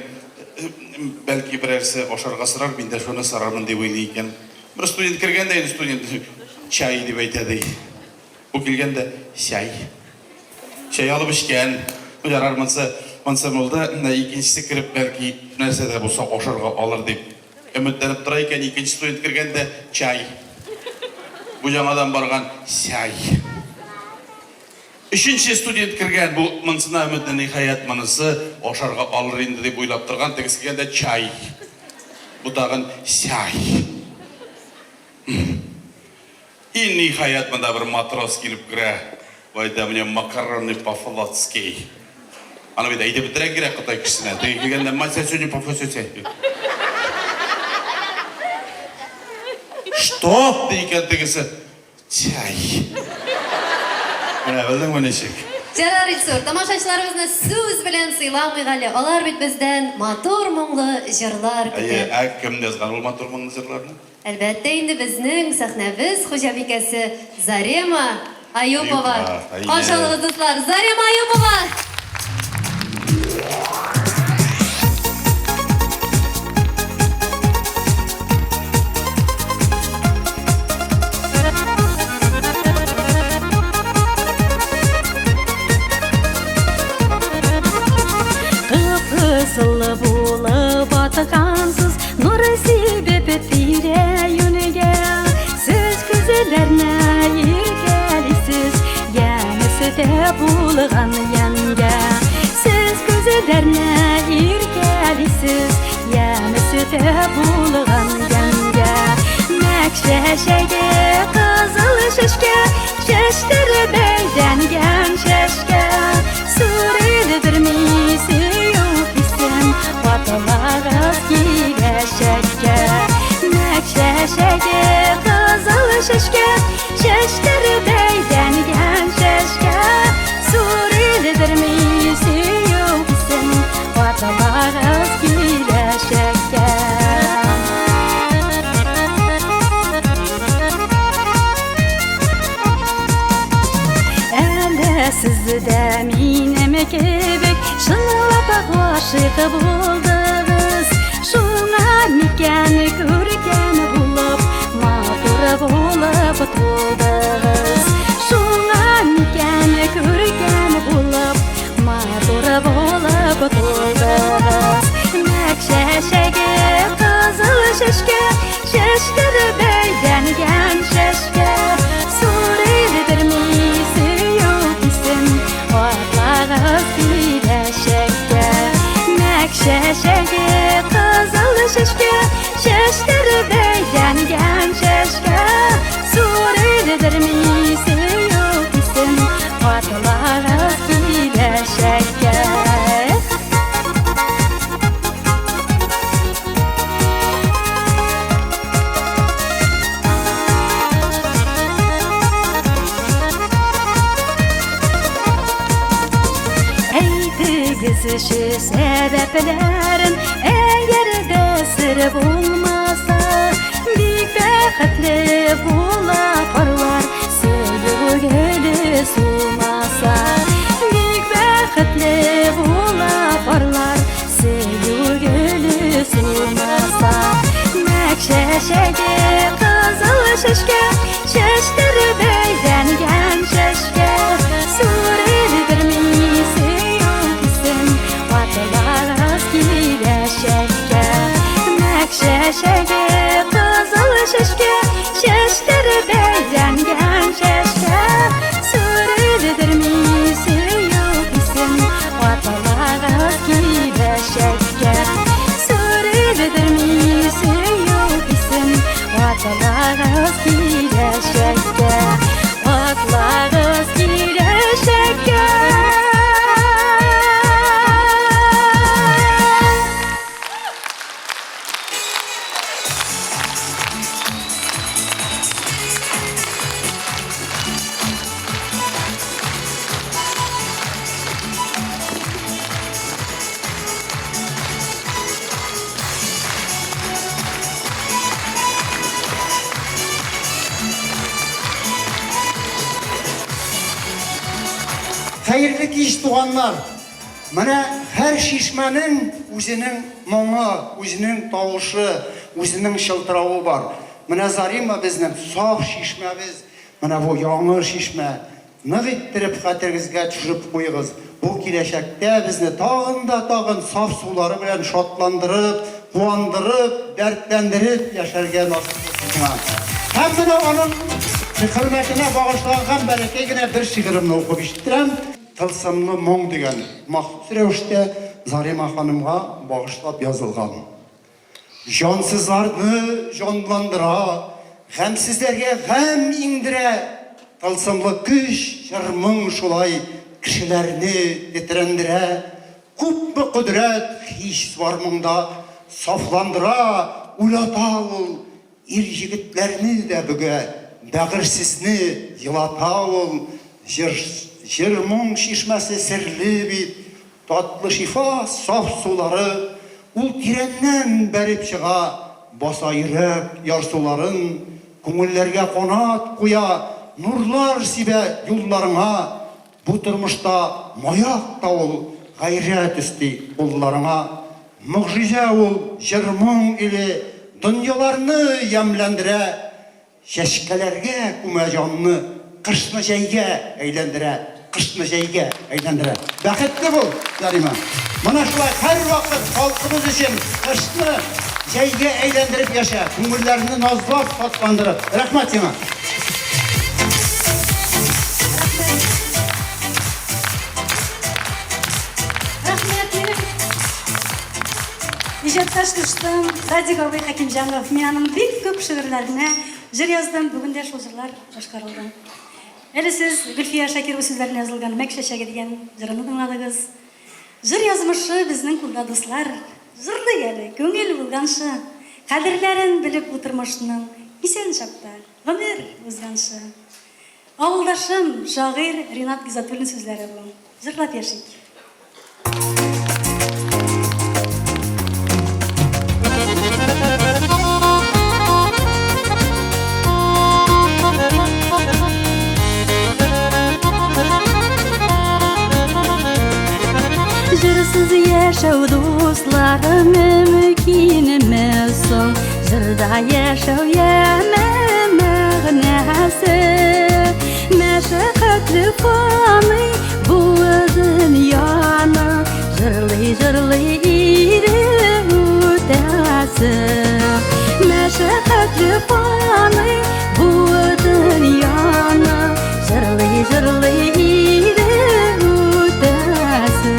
бәлки берәрсе ашарга сорар, мин дә шуны сорармын дип уйлый икән. Бер студент кергән дә инде студент чай дип әйтә ди. Бу килгән дә чәй. Чәй алып эчкән. Ну ярар, монсы, монсы булды. Менә икенчесе кереп, бәлки нәрсә дә булса ашарга алыр дип өметләнеп тора икән, икенче студент кергән дә чай. Бу яңадан барган чәй. Өченче студент кергән, бу монысына өметле, ниһаять, монысы ашарга алыр инде дип уйлап торган, тегесе килгән дә чай. Бу тагын чай. И, ниһаять, монда бер матрос килеп керә. Бу әйтә, мне макароны по-флотски. Аны бит әйтеп бетерә кирәк кытай кешесенә. Теге килгән дә, масясюни по-флотски. Что? Ди икән тегесе. Чәй. Менә белдеңме ничек? Ярар, Илсур, тамашачыларыбызны сүз белән сыйламыйк әле. Алар бит бездән матур моңлы җырлар көтә. Әйе, ә кем язган ул матур моңлы җырларны? Әлбәттә инде, безнең сәхнәбез хуҗабикәсе Зарема. Аюпова. Каршы алыгыз, дуслар, Зарема Аюпова! Кып-кызыл булып аткансыз, Нур сибеп тирә-юньгә. Сез күзләрне иркәлисез, Янәсе булган ямьгә. Сез күзләрне иркәлисез, Янәсе булган ямьгә. Мәк чәчәге, кызыл чәчкә, Чәчләре бәйләнгән чәчкә. Сүрелдерми сөю хисен, Ватылагыз киләчәккә. Мәк чәчәге, кызыл чәчкә, Чәчләре бәйләнгән чәчкә. Сүрелдерми сөю хисен, Ватылагыз киләчәккә. Әллә сез дә минем кебек чынлап гашыйк булдыгыз? Шуңа микән күркәм булып, матур булып тудыгыз? Шуңа микән күркәм булып, матур булып тудыгыз? Мәк чәчәге, кызыл чәчкә, Чәчләре бәйләнгән чәчкә. Сүрелдерми сөю хисен, Атлагыз киләчәккә. Мәк чәчәге, кызыл чәчкә, Чәчләре бәйләнгән чәчкә. Сүрелдерми сөю хисен, Атлагыз киләчәккә. Әйтегезче сәбәпләрен, әгәр дә сер булмаса, бик бәхетле була парлар, сөю гөле сулмаса. Бик бәхетле була парлар, сөю гөле сулмаса. Мәк чәчәге, кызыл чәчкә, Чәчләре бәйләнгән чәчкә. Сүрелдерми сөю хисен, Ватылагыз киләчәккә. Мәк чәчәге, кызыл чәчкә, Чәчләре бәйләнгән чәчкә. Сүрелдерми сөю хисен, Ватылагыз киләчәккә. Сүрелдерми сөю хисен, Ватылагыз киләчәккә. Ватылагыз киләчәккә. Хәерле кич, туганнар! Менә һәр чишмәнең үзенең моңы, үзенең тавышы, үзенең чылтыравы бар. Менә Зарима безнең саф чишмәбез, менә бу яңы чишмә. Нык иттереп хәтерегезгә төшереп куегыз, бу киләчәктә безне тагын да тагын саф сулары белән шатландырып, куандырып, дәртләндереп яшәргә насыйп булсын сиңа. Һәм менә аның хөрмәтенә багышланган бәләкәй генә бер шигыремне укып ишеттерәм. Тылсымлы моң дигән махсус рәвештә Зарима ханымга багышлап язылган. Җансызларны җанландыра, гамьсезләргә гамь иңдерә, тылсымлы көч, җыр-моң шулай кешеләрне тетрәндерә. Күпме кодрәт, хис бар моңда, сафландыра, уйлата ул, ир-егетләрне дә бөгә, бәгырьсезне елата ул. Җыр, җыр-моң чишмәсе серле бит, Татлы шифа, саф сулары, Ул тирәннән бәреп чыга, Баса йөрәк ярсуларын, Күңелләргә канат куя. Нурлар сибә юлларыңа. Бу тормышта маяк та ул, Гайрәт өсти кулларыңа. Могҗиза ул, җыр-моң иле, Дөньяларны ямьләндерә. Чәчкәләргә күмә җанны, Кышны җәйгә әйләндерә, Кышны җәйгә әйләндерә. Бәхетле бул, Зарима! Менә шулай һәрвакыт халкыбыз өчен кышны җәйгә әйләндереп яшә, күңелләрне назлап, шатландырып. Рәхмәт сиңа! Рәхмәт, минем иҗатташ дустым Радик абый Хәкимҗанов. Мин аның бик күп шигырьләренә җыр яздым, бүген дә шул җырлар башкарылды. Әле сез Гөлфия Шакирова сүзләренә язылган Мәк чәчәге дигән җырны тыңладыгыз. Җыр язмышы безнең кулда, дуслар. Җырлыйк әле, күңел булганчы. Кадерләрен белеп бу тормышның, исән чакта, гомер узганчы. Авылдашым, шагыйрь Ринат Гизатуллин сүзләре бу. Җырлап яшик. Җырсыз яшәү дусларым мөмкинме соң? Җырда яшәү яме мәгънәсе. Мәшәкатьле фани бу дөньяны җырлый-җырлый иде үтәсе. Мәшәкатьле фани бу дөньяны җырлый-җырлый иде үтәсе.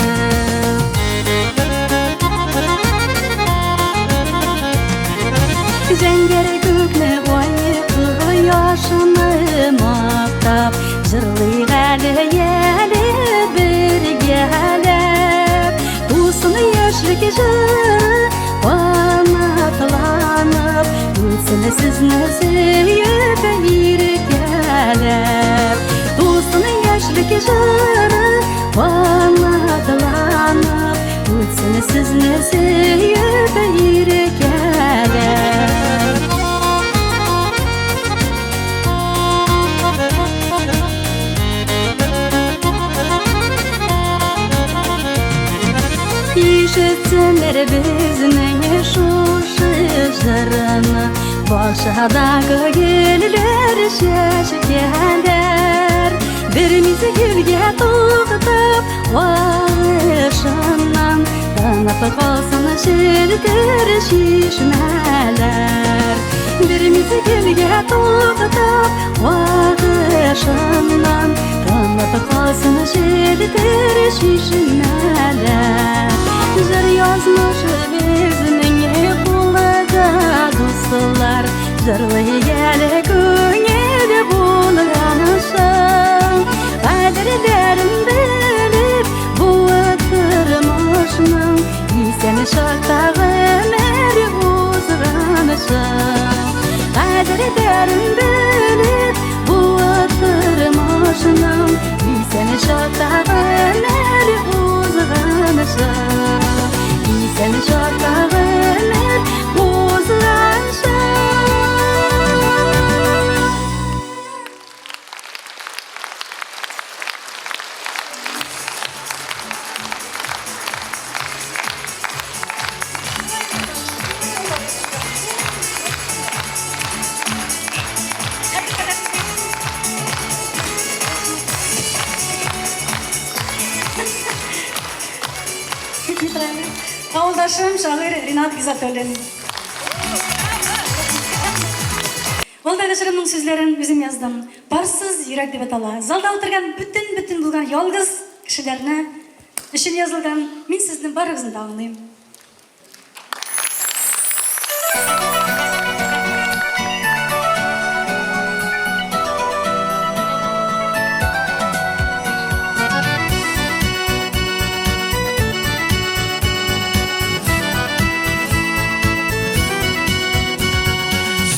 Зәңгәр күкне ай кояшны мактап, җырлыйк әле, әле бергәләп. Тусын яшьлек җыры канатланып, үтсен сезне сөеп иркәләп. Тусын яшьлек җыры канатланып, үтсен сезне сөеп иркәләп. Ишетсеннәр безнең шушы җырны, Бакчадагы гөлләр, чәчкәләр. Бер мизгелгә туктап, агышыннан Тынып калсын челтер чишмәләр. Бер мизгелгә туктап, агышыннан Тынып калсын челтер чишмәләр. Җыр язмышы безнең кулда, дуслар, Җырлыйк әле күңел булганчы. Кадерләрен белеп бу тормышның, Исән чакта гомер узганчы. Кадерләрен белеп бу тормышның, Исән чакта гомер узганчы. Исән чакта гомер узганчы. Авылдашым, шагыйрь Ринат Гизатуллин. Ул да җырымның сүзләрен үзем яздым. Парсыз йөрәк дип атала. Залда утырган бөтен-бөтен булган ялгыз кешеләрне өчен язылган. Мин сезне барыгызны да аңлыйм.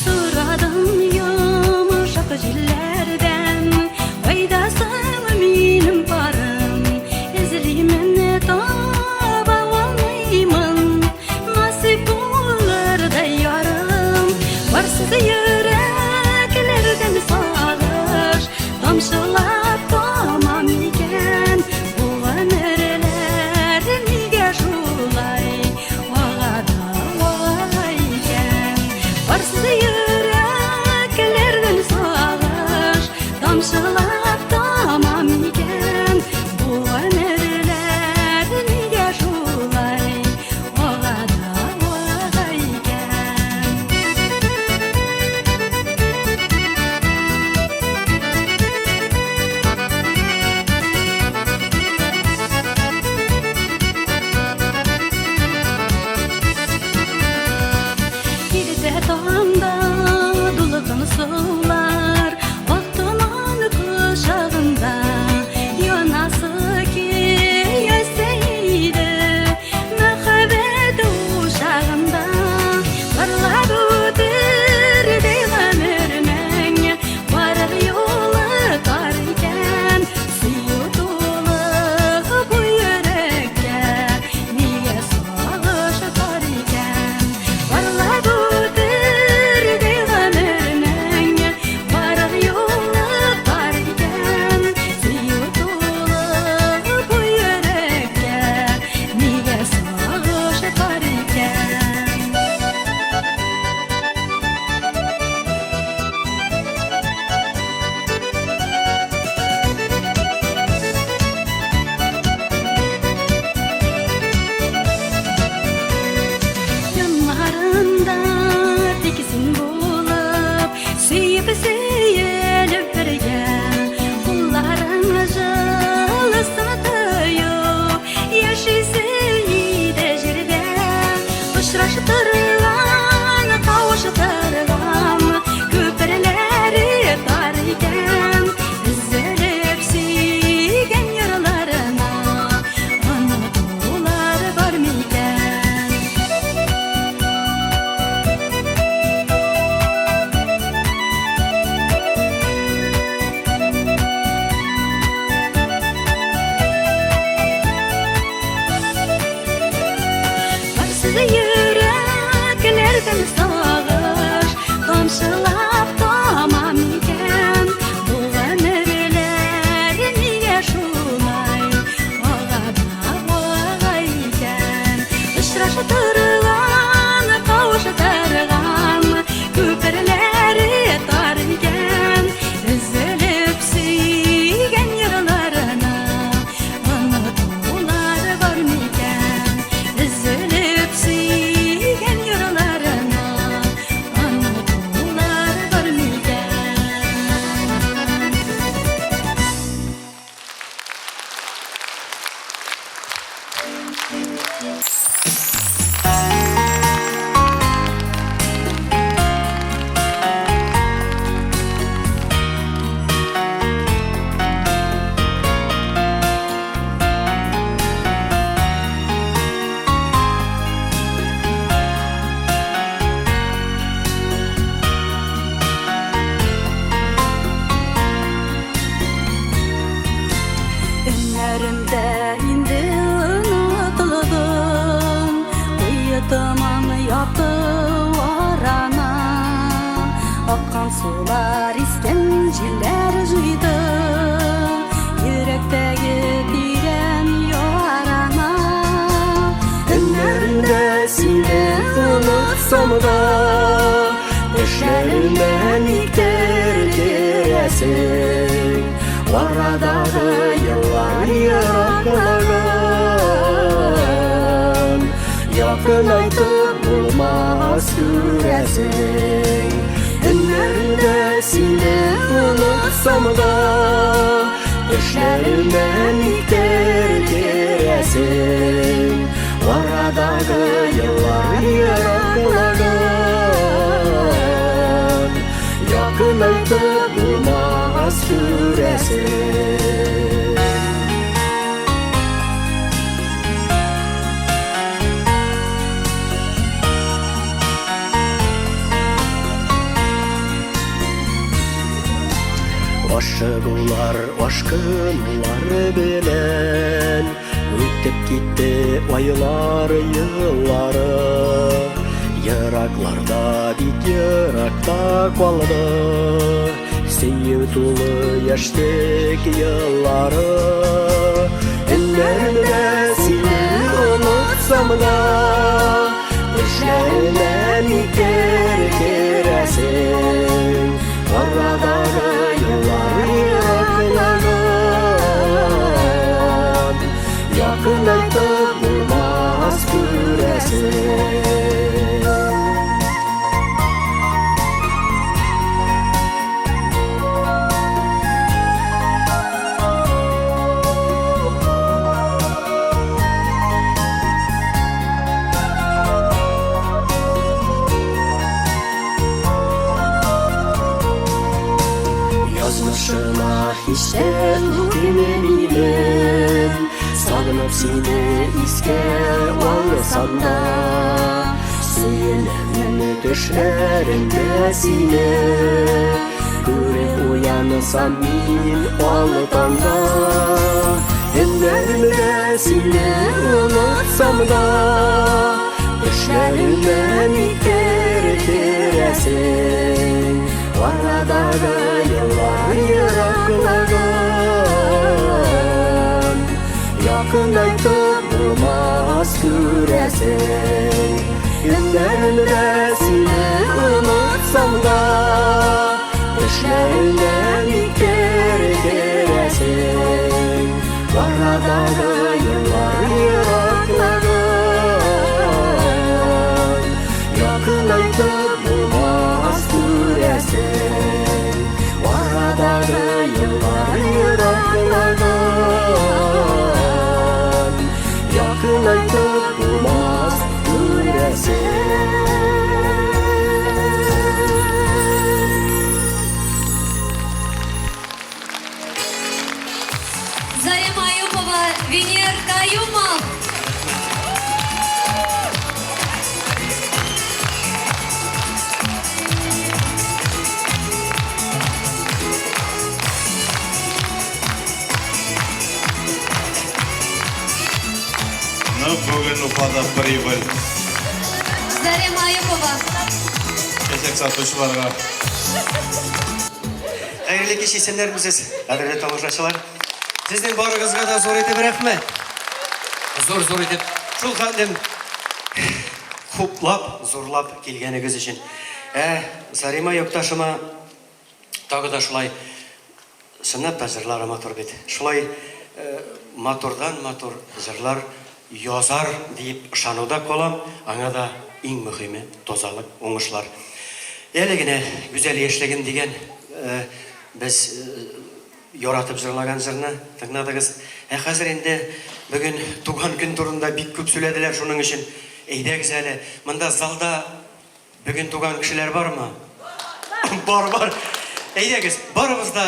Сорадым йомшак җилләрдән, Кайда соң минем парым? Эзлимен, таба алмыймын. Өннәремдә инде онытылдың, Куе томан япты араны. Аккан сулар искән җилләр җуйды, Йөрәктәге тирән яраны. Өннәремдә сине онытсам да, Төшләремә никтер керәсең. Арадагы еллар ераклаган, Якынайтып булмас күрәсең. Өннәремдә сине онытсам да, Төшләремә никтер керәсең. Арадагы еллар ераклаган, Якынайтып булмас күрәсең. Ашыгулар, ашкынулар белән Үтеп китте айлар, еллары. Еракларда, бик еракта калды Сөю тулы яшьлек еллары. Өннәремдә сине онытсам да, Төшләремә никтер керәсең. Арадагы еллар ераклаган, Якынайтып булмас күрәсең. Язмышыма һич тә үкенмимен, Сагынып сине искә алсам да, Сөенәмен төшләремдә сине Күреп уянсам мин ал таңда. Өннәремдә сине онытсам да, Төшләремә никтер керәсең. Арадагы еллар ераклаган, Якынайтып булмас күрәсең. Өннәремдә сине онытсам да, Төшләремә никтер керәсең. Арадагы еллар ераклаган, Якынайтып булмас күрәсең. Арадагы еллар ераклаган, Якынайтып булмас күрәсең. Зарема Аюпова, Венер Каюмов. Ну, бүген Уфада прибыль. Зарема Аюпова. Чәчәк сатучыларга. Хәерле кич, исәннәрмесез, кадерле тамашачылар. Сезнең барыгызга да зур итеп рәхмәт. Зур-зур итеп, шул хәтлем хуплап, зурлап килгәнегез өчен. Ә Зарима якташыма тагы да шулай, чынлап та җырлары матур бит. Шулай матурдан матур җырлар язар диеп ышануда калам. Аңа да иң мөһиме тазалык, уңышлар. Әле генә Гүзәл яшьлегем дигән без яратып җырлаган җырны тыңладыгыз. Ә хәзер инде бүген туган көн турында бик күп сөйләделәр, шуның өчен әйдәгез әле, монда залда бүген туган кешеләр бармы? Бар, бар. Әйдәгез, барыбыз да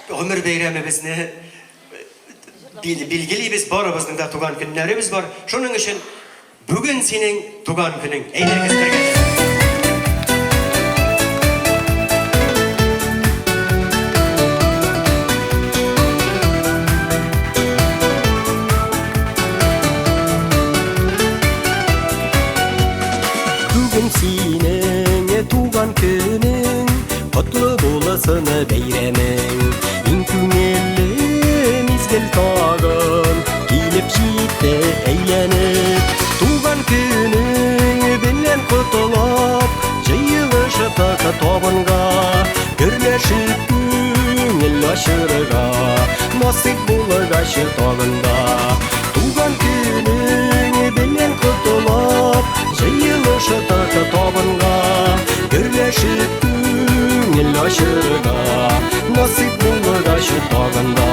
гомер бәйрәмебезне билгелибез, барыбызның да туган көннәребез бар. Шуның өчен бүген синең туган көнең. Әйдәгез бергә. булсын бәйрәмең. Иң күңелле мизгел тагын килеп җитте әйләнеп. Туган көнең белән котлап, җыелыштык табынга, гөрләшеп күңел ачырга, насыйп булгач тагын да. Туган көнең белән котлап, җыелыштык табынга, гөрләшеп күңел ачырга, насыйп булгач тагын да.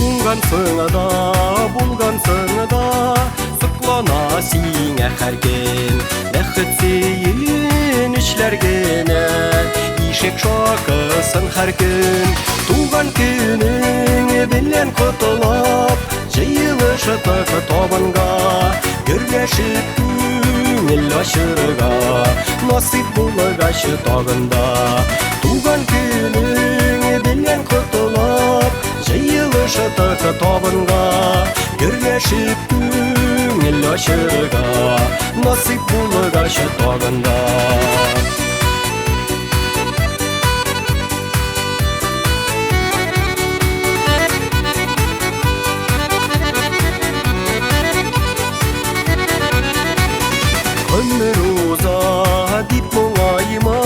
Уңгансың да, булгансың да, соклана сиңа һәркем. Бәхет сөенечләр генә ишек шакысын һәр көн. Туган көнең белән котлап, җыелыштык табынга, гөрләшеп күңел ачырга, насыйп булгач тагын да. Туган көнең белән котлап, җыелыштык табынга, гөрләшеп күңел ачырга, насыйп булгач тагын да. Гомер уза дип моңайма,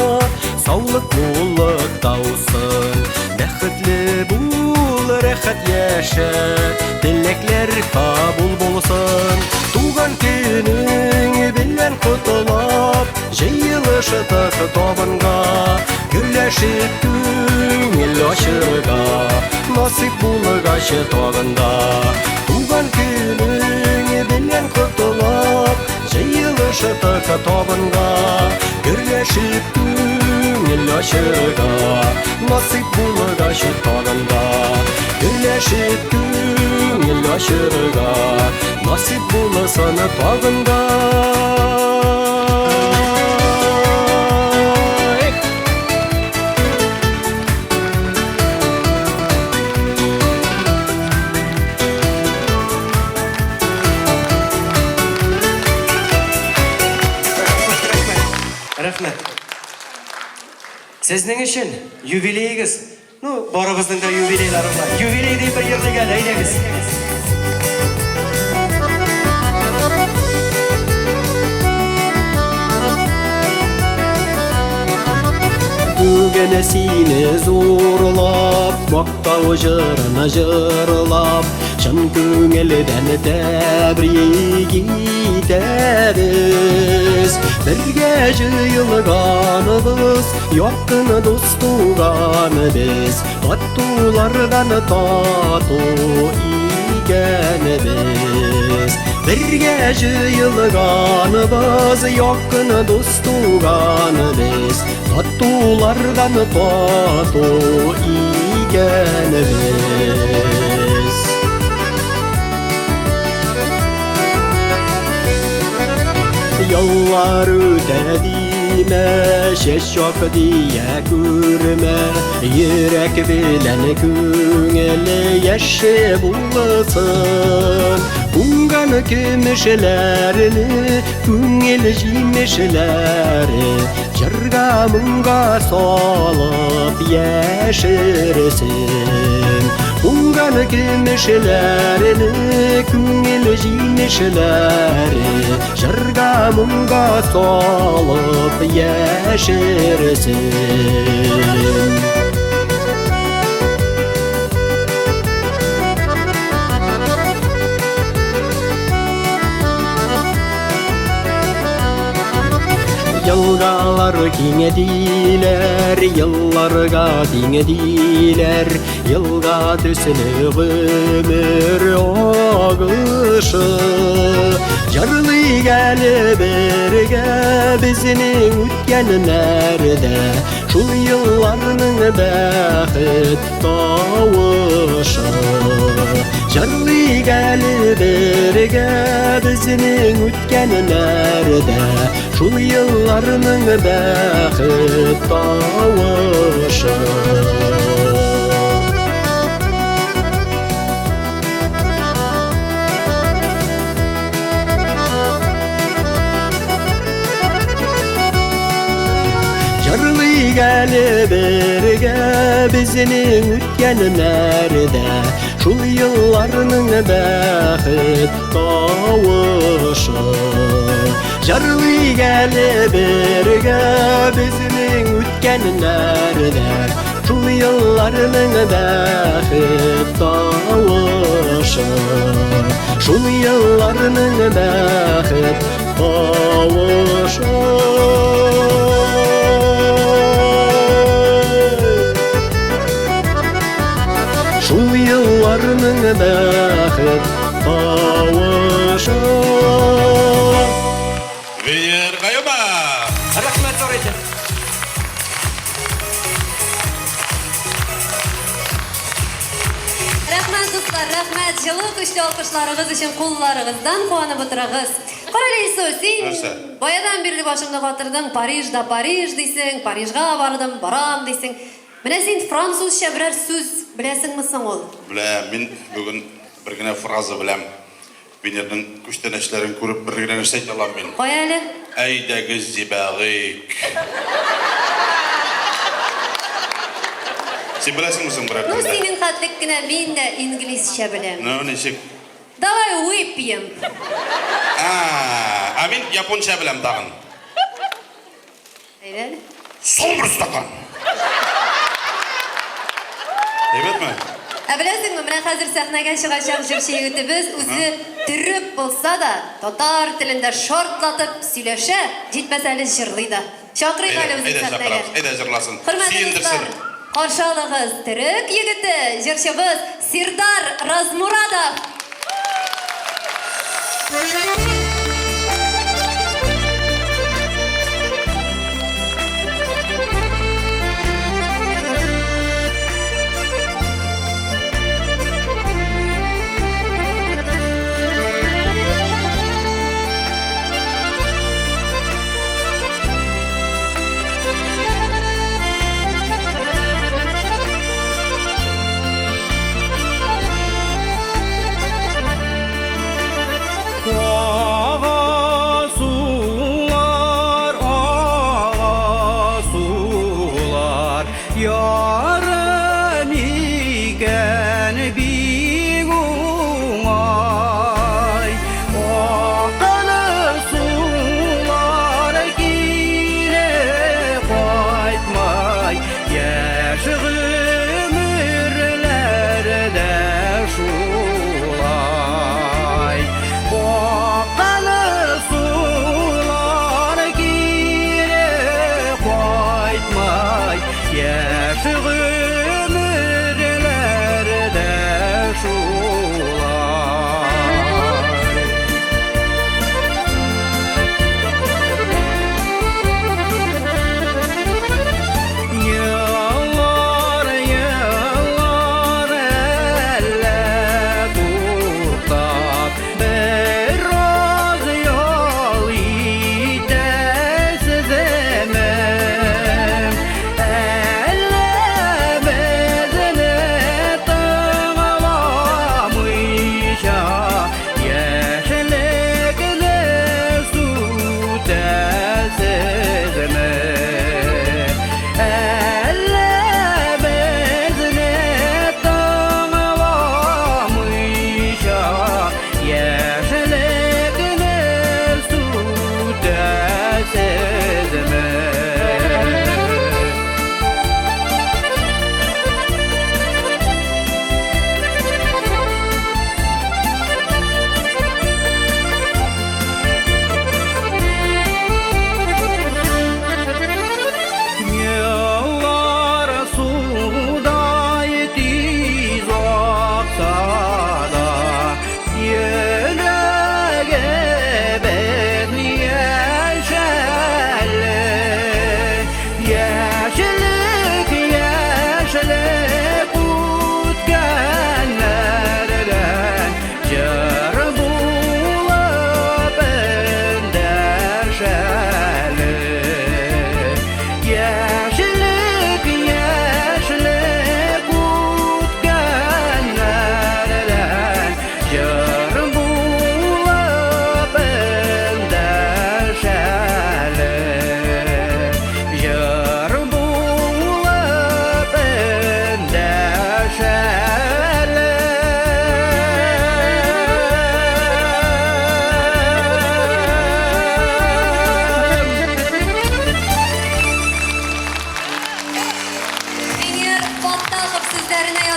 саулык муллык таусын. Бәхетле бул, рәхәт яшә, теләкләр кабул булсын. Туган көнең белән котлап, җыелыштык табынга, гөрләшеп күңел ачырга, насыйп булгач тагын да. Туган көнең белән котлап, җыелыштык табынга, гөрләшеп күңел ачырга, насыйп булгач тагын да. Гөрләшеп күңел ачырга, насыйп булсын тагын да. Эх! Рәхмәт. Сезнең өчен юбилеегыз. Ну, барыбызның да юбилейлары бар. Юбилей дип бер җырлыйк әле, әйдәгез. Бүген сине зурлап, мактау җырын җырлап, чын күңелдән тәбрик итәбез. Бергә җыелганыбыз, якын дус туган без, татулардан тату икәнбез. Бергә җыелганыбыз, якын дус туган без, татулардан тату икәнбез. Еллар үтә димә, чәчәк дия күрмә, йөрәк белән күңел яше булсын. Уңган көмешләрне, күңел җимешләре, җырга моңга салып яшерсен. Уңган көмешләрне, күңел җимешләре, җырга моңга салып яшерсен. Елгалар киң диләр, елларга тиң диләр, елга төсле гомер агышы. Җырлыйк әле бергә безнең үткәннәрдә, шул елларның бәхет тавышы. Җырлыйк әле бергә безнең үткәннәрдә, шул елларның бәхет тавышы. Җырлыйк Җырлыйк әле бергә безнең үткәннәрдә Шул елларның бәхет тавышы. Җырлыйк әле бергә безнең үткәннәрдә Шул елларның бәхет тавышы. Шул елларның бәхет тавышы. Шул елларның бәхет тавышы. Венер Каюмов! Рәхмәт зур итеп. Рәхмәт, дуслар, рәхмәт. Җылы көчле алкышларыгыз өчен кулларыгыздан куанып утырыгыз. Карале, Илсур, син Нәрсә? баядан бирле башымны катырдың. Парижда Париж дисең, Парижга бардым, барам дисең. Менә син французча берәр сүз беләсеңме соң ул? Беләм, мин бүген бер генә фраза беләм. Венерның күчтәнәчләрен күреп бер генә нәрсә әйтә алам мин. Кая әле? Әйдәгез җибәрик. Син беләсеңме соң берәр Ну, телдә? синең хәтлек кенә мин дә инглизчә беләм. Ну, ничек? Давай выпьем. А, ә мин японча беләм тагын. Әйдә әле. Су бер стакан. Әйбәтме? Ә беләсеңме, менә хәзер сәхнәгә чыгачак җырчы егетебез үзе төрек булса да, татар телендә шартлатып сөйләшә, җитмәсә әле җырлый да. Чакырыйк әле үзен Әйдә сәхнәгә. чакырабыз, әйдә җырласын. Хөрмәтле дуслар, Сөендерсен. каршы алыгыз төрек егете, җырчыбыз Сирдар Размурадов. Ağa sular, ağa sular, yarım iken bir umay. Aklı sular geri qaytmay, yaş g'umrlarda shulay. Oqali suvlar geri qaytmay, yash g'umrlarda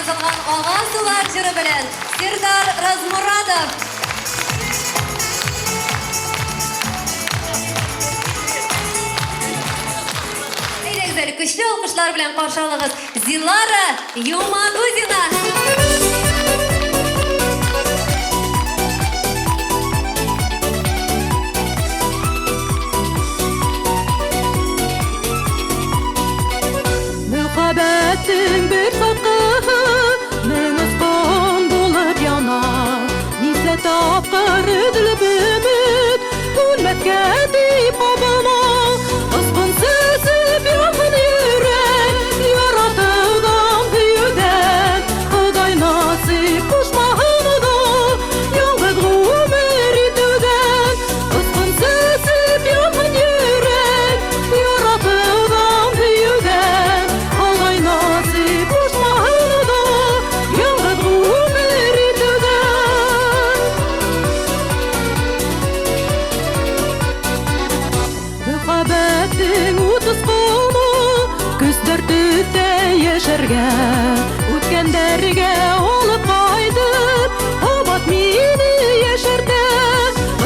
язылган Ага сулар җыры белән Сердар Размурадов. Әйдәгез әле көчле алкышлар белән каршы алыгыз Зилара Юмагузина. Мәхәббәтең бер саткыһы Мең очкын булып яна. Ничә тапкыр өзелеп өмет Сүнмәскә дип кабына. Очкын сизеп янган йөрәк Яратудан, сөюдән Ходай насыйп кушмаһын да Ялгыз гомер итүдән. Очкын сизеп янган йөрәк Яратудан, сөюдән Ходай насыйп кушмаһын да Ялгыз гомер итүдән. Мәхәббәтең ут очкыны Көчләр төтә яшәргә. Үткәннәргә алып кайтып, Кабат мине яшәртә.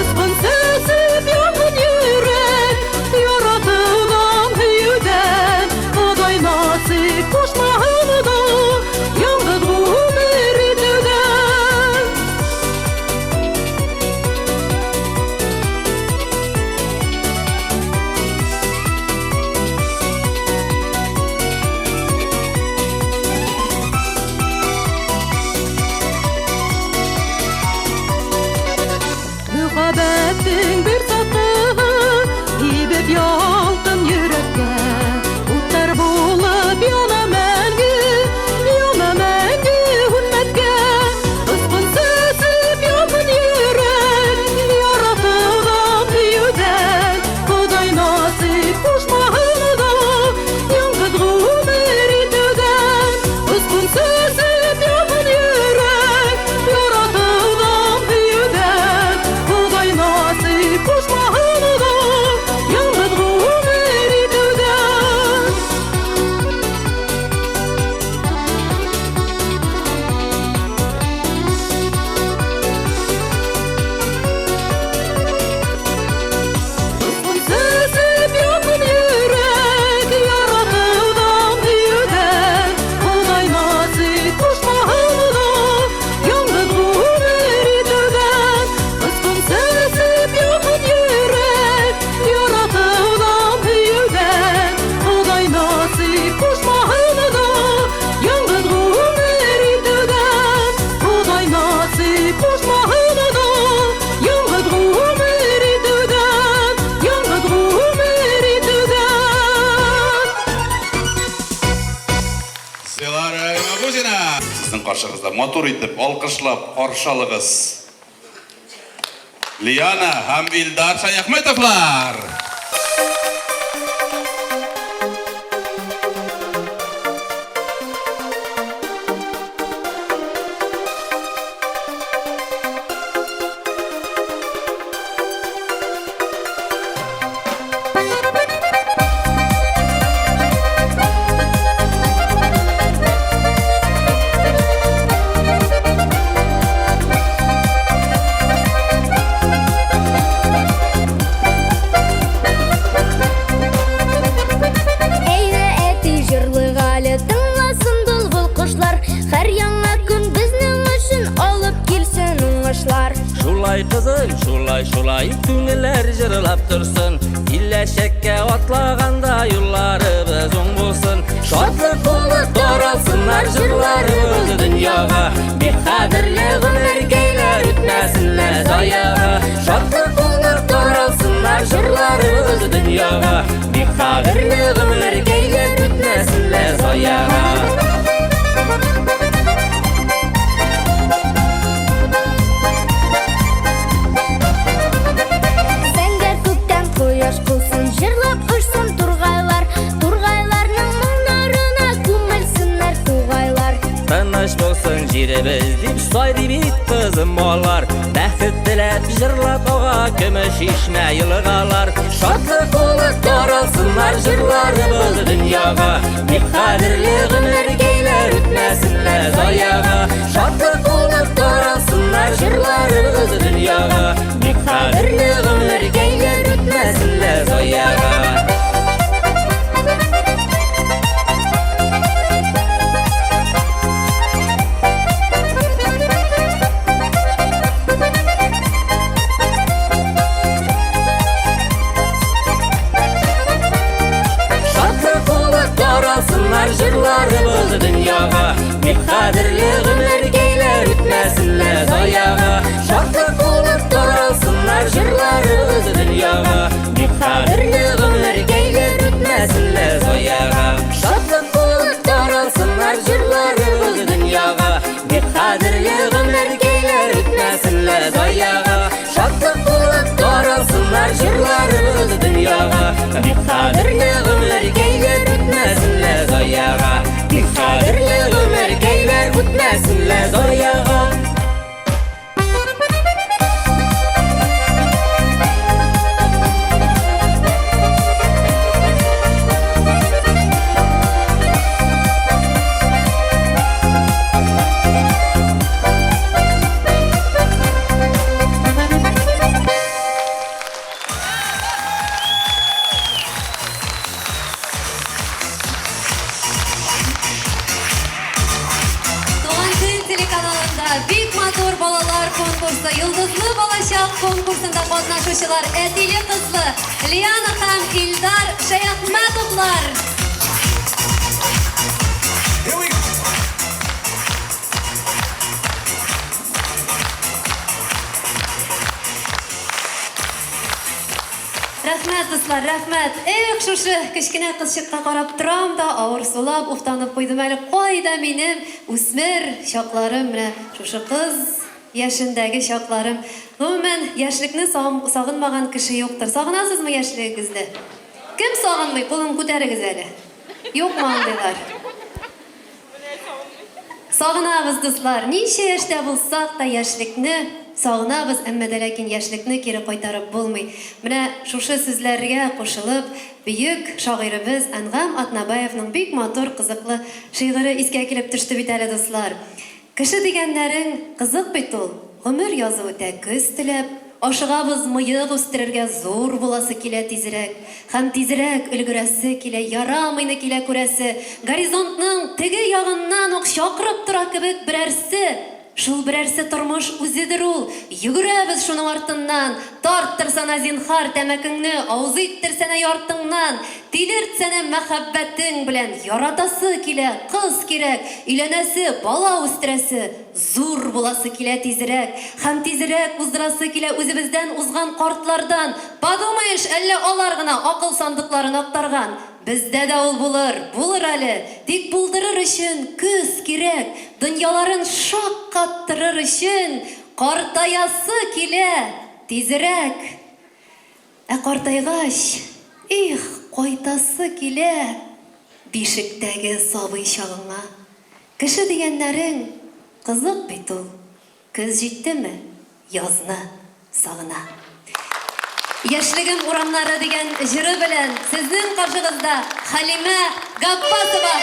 Очкын сизеп янган йөрәк Яратудан, сөюдән Ходай насыйп кушмаһын да Ялгыз гомер итүдән. Мәхәббәтең бер саткыһы Ибеп ялкын йөрәккә. Утлар булып яна мәңге, Яна мәңге сүнмәскә. Очкын сизеп янган йөрәк Яратудан, сөюдән Ходай насыйп кушмаһын да Ялгыз гомер итүдән. Очкын сизеп янган йөрәк Яратудан, сөюдән Ходай насыйп кушмаһын да Ялгыз гомер итүдән. Очкын сизеп янган йөрәк Яратудан, сөюдән Ходай насыйп кушмаһын да Ялгыз гомер итүдән. Очкын сизеп янган йөрәк Яратудан, сөюдән Ходай насыйп кушмаһын да Ялгыз гомер итүдән. Ходай насыйп кушмаһын да Ялгыз гомер итүдән. Ялгыз гомер итүдән. Зилара Юмагузина. Сезнең каршыгызда матур итеп, алкышлап каршы алыгыз. Лиана һәм Илдар Шаяхметовлар. Әйдә, әти, җырлыйк әле, тыңласын былбыл кошлар. Һәр яңа көн безнең өчен алып килсен уңышлар. Шулай, кызым, шулай, шулай, күңелләр җырлап торсын. Киләчәккә атлаганда юлларыбыз уң булсын. Шатлык булып таралсыннар җырларыбыз дөньяга. Бик кадерле гомеркәйләр үтмәсеннәр заяга. Шатлык булып таралсыннар җырларыбыз дөньяга. Бик кадерле гомеркәйләр үтмәсеннәр заяга. Зәңгәр күктән кояш кусын, җырлап очсын тургайлар. Тургайларның моңнарына күмелсеннәр тугайлар. Тыныч булсын җиребез дип сайрый бит, кызым, алар. Бәхет теләп җырлап ага көмеш чишмә, елгалар. Шатлык булып таралсыннар җырларыбыз дөньяга. Бик кадерле гомеркәйләр үтмәсеннәр. кадерле гомеркәйләр үтмәсен лә заяга. Шатлык булып таралсыннар җырларыбыз дөньяга. Бик кадерле гомеркәйләр үтмәсен лә заяга. Шатлык булып таралсыннар җырларыбыз дөньяга. Бик кадерле гомеркәйләр үтмәсен лә заяга. Бик кадерле гомеркәйләр үтмәсен лә заяга. Туган көн телеканалында бик матур балалар конкурсы Йолдызлы балачак конкурсында катнашучылар әтиле кызлы Лиана һәм Илдар Шәяхмәтовлар. Рәхмәт, дуслар, рәхмәт. Эх, шушы кечкенә кызчыкка карап торам да, авыр сулап, уфтанып куйдым әле. Кайда минем үсмер чакларым, менә шушы кыз яшендәге чакларым. Гомумән, яшьлекне сагынмаган кеше юктыр. Сагынасызмы яшьлегегезне? Кем сагынмый, кулын күтәрегез әле. Юкмы андыйлар? Сагынабыз, дуслар. Ничә яшьтә булсак та яшьлекне сагынабыз, әмма дә ләкин яшьлекне кире кайтарып булмый. Менә шушы сүзләргә кушылып, бөек шагыйребез Әнгам Атнабаевның бик матур, кызыклы шигыре искә килеп төште бит әле, дуслар. Кеше дигәннәрең кызык бит ул, гомер язы үтә көз теләп, ашыгабыз мыек үстерергә, зур буласы килә тизрәк, һәм тизрәк өлгерәсе килә, ярамыйны килә күрәсе, горизонтның теге ягыннан ук чакырып тора кебек берәрсе, шул берәрсе тормыш үзедер ул, йөгерәбез шуның артыннан, тарттырсана зинһар тәмәкеңне, авыз иттерсәнә яртыңнан, Тилертсәнә мәхәббәтең белән, яратасы килә, кыз кирәк, өйләнәсе, бала үстерәсе, зур буласы килә тизрәк, һәм тизрәк уздырасы килә үзебездән узган картлардан, подумаешь, әллә алар гына акыл сандыкларын актарган, бездә дә ул булыр, булыр әле, тик булдырыр өчен көз кирәк, дөньяларын шаккаттырыр өчен картаясы килә тизрәк. Ә картайгач, их, кайтасы килә бишектәге сабый чагыңа. Кеше дигәннәрең кызык бит ул, көз җиттеме, язны сагына. Яшьлегем урамнары дигән җыры белән сезнең каршыгызда Хәлимә Габбасова!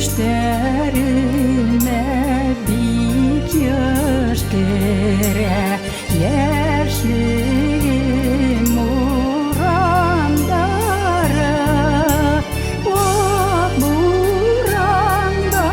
Төшләремә бик еш керә яшьлегем урамнары. Ак буранда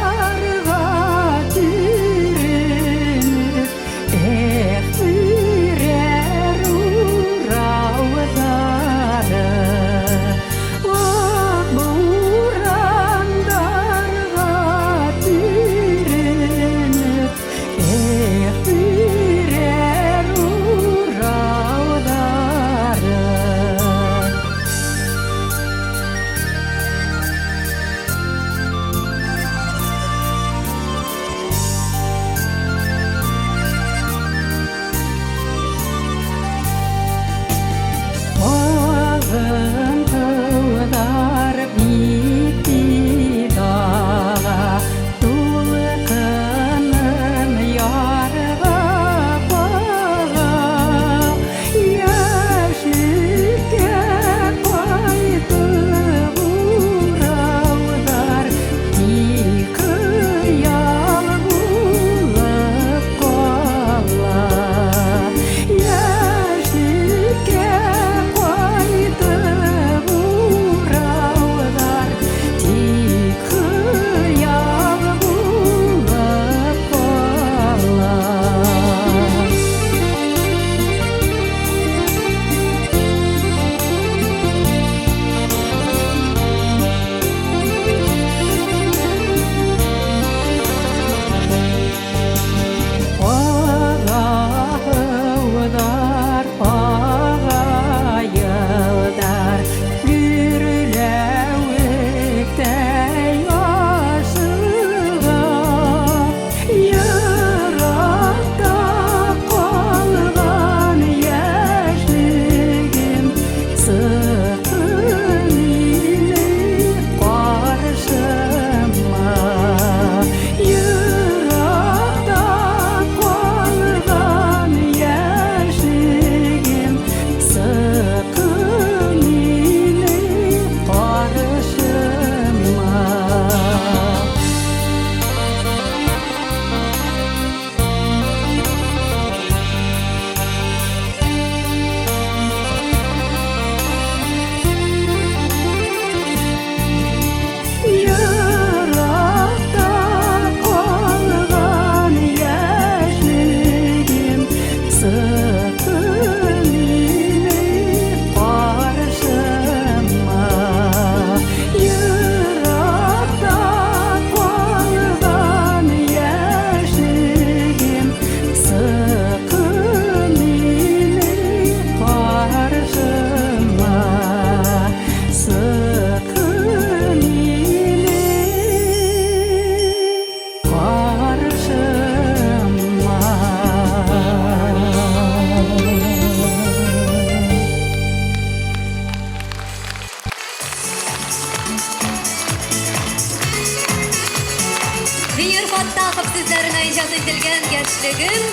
Яшьлегем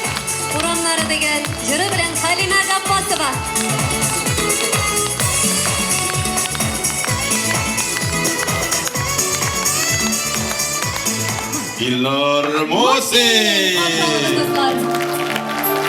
урамнары дигән җыры белән Хәлимә Габбасова. Илнур Мусин! Каршы дуслар.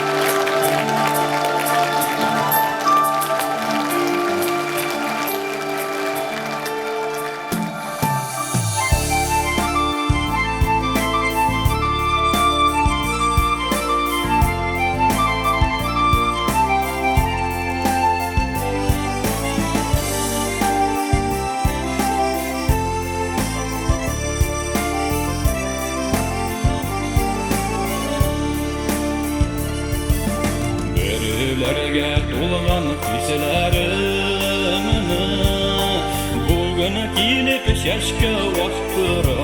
Бөреләргә тулган хисләремне Бүген килеп чәчкә ваттырам.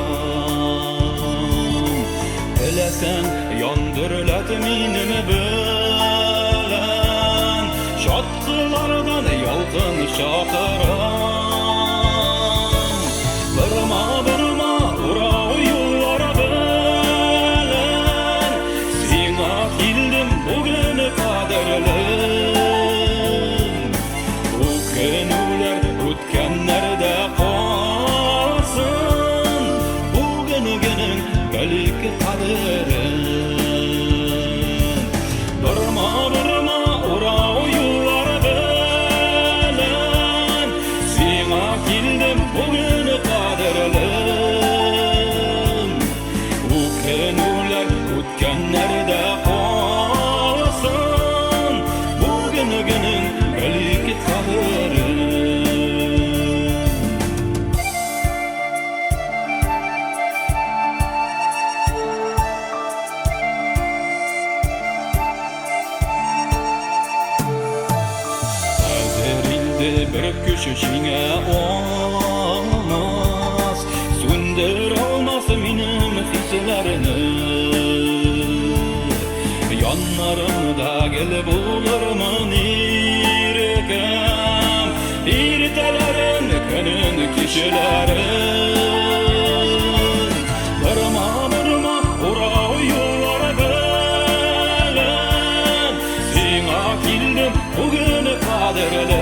Теләсәң, яндыр ләт минем белән, Чаткылардан ялкын чакырам. Борма, борма, урау юллар белән, Сиңа килдем бүген кадерлем. Үкенүләр үткәннәрдә калсын, Бүгенгенең белик кадерен. Борма, борма, урау юллар белән, Сиңа килдем бүген кадерлем. Үкенүләр үткәннәрдә калсын, Бүгенгенең белик кадерен. Хәзер инде бер көч җиңә алмас, Сүндерә алмас минем хисләрне. Яннарымда гел булырмын иркәм, Иртәләрен, көнен, кичләрен. Борма, борма, урау юллар белән, Сиңа килдем бүген кадерлем.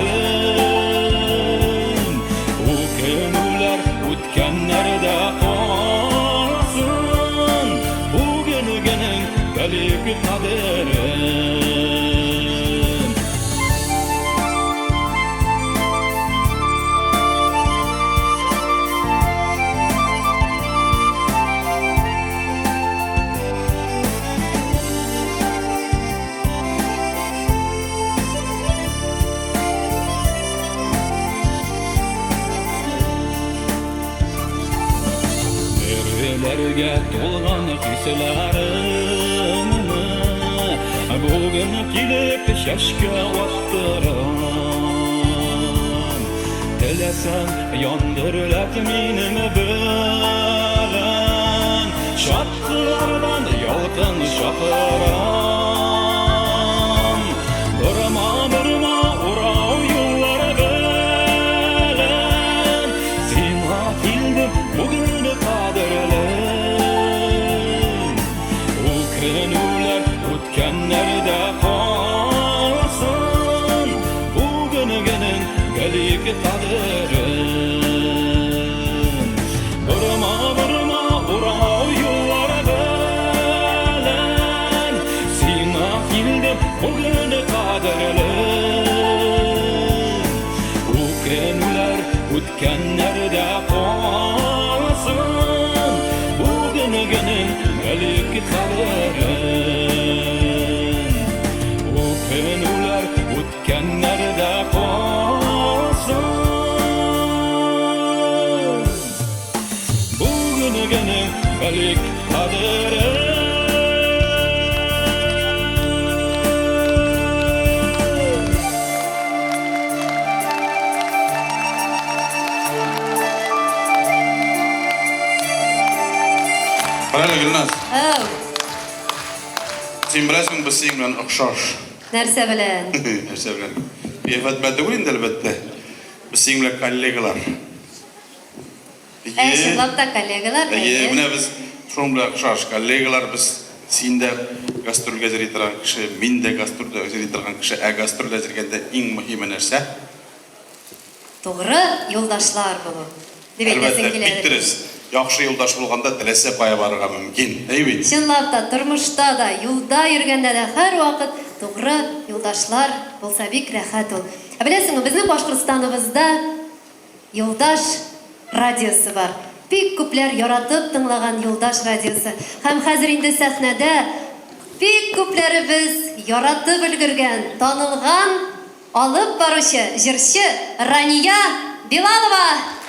Үкенүләр үткәннәрдә калсын, Бүгенгенең белик кадерен. Бөреләргә тулган хисләремне Бүген килеп чәчкә ваттырам. Теләсәң, яндыр ләт минем белән, Чаткылардан ялкын чакырам. Борма, борма, урау юллар белән, Сиңа килдем бүген кадерлем. Үкенүләр үткәннәрдә калсын, Бүгенгенең белик кадерен. Борма, борма, урау юллар белән, Сиңа килдем бүген кадерлем. Үкенүләр үткәннәрдә калсын, Бүгенгенең белик кадерен. Үкенүләр үткәннәрдә калсын, Бүгенгенең белик кадерен. Карале, Гөлназ, Әү, син беләсең, без синең белән охшаш. Нәрсә белән? Нәрсә белән? Кыяфәт белән түгел инде, әлбәттә. Без синең белән коллегалар. Ә, чынлап та коллегалар, Әйе, әйе. менә без шуның белән охшаш коллегалар, без син дә гастрольгә йөри торган кеше, мин дә гастрольдә йөри торган кеше. Ә гастрольдә йөргәндә иң мөһиме нәрсә? Тугры юлдашлар булу, дип әйтәсең Әлбәттә, килә. бик дөрес. Яхшы юлдаш булганда теләсә кая барырга мөмкин, әй бит? Чынлап та, тормышта да, юлда йөргәндә дә һәрвакыт тугры юлдашлар булса бик рәхәт ул. Ә беләсеңме, безнең Башкортстаныбызда Юлдаш радиосы бар. Бик күпләр яратып тыңлаган Юлдаш радиосы. Һәм хәзер инде сәхнәдә бик күпләребез яратып өлгергән, танылган алып баручы, җырчы Рания Билалова!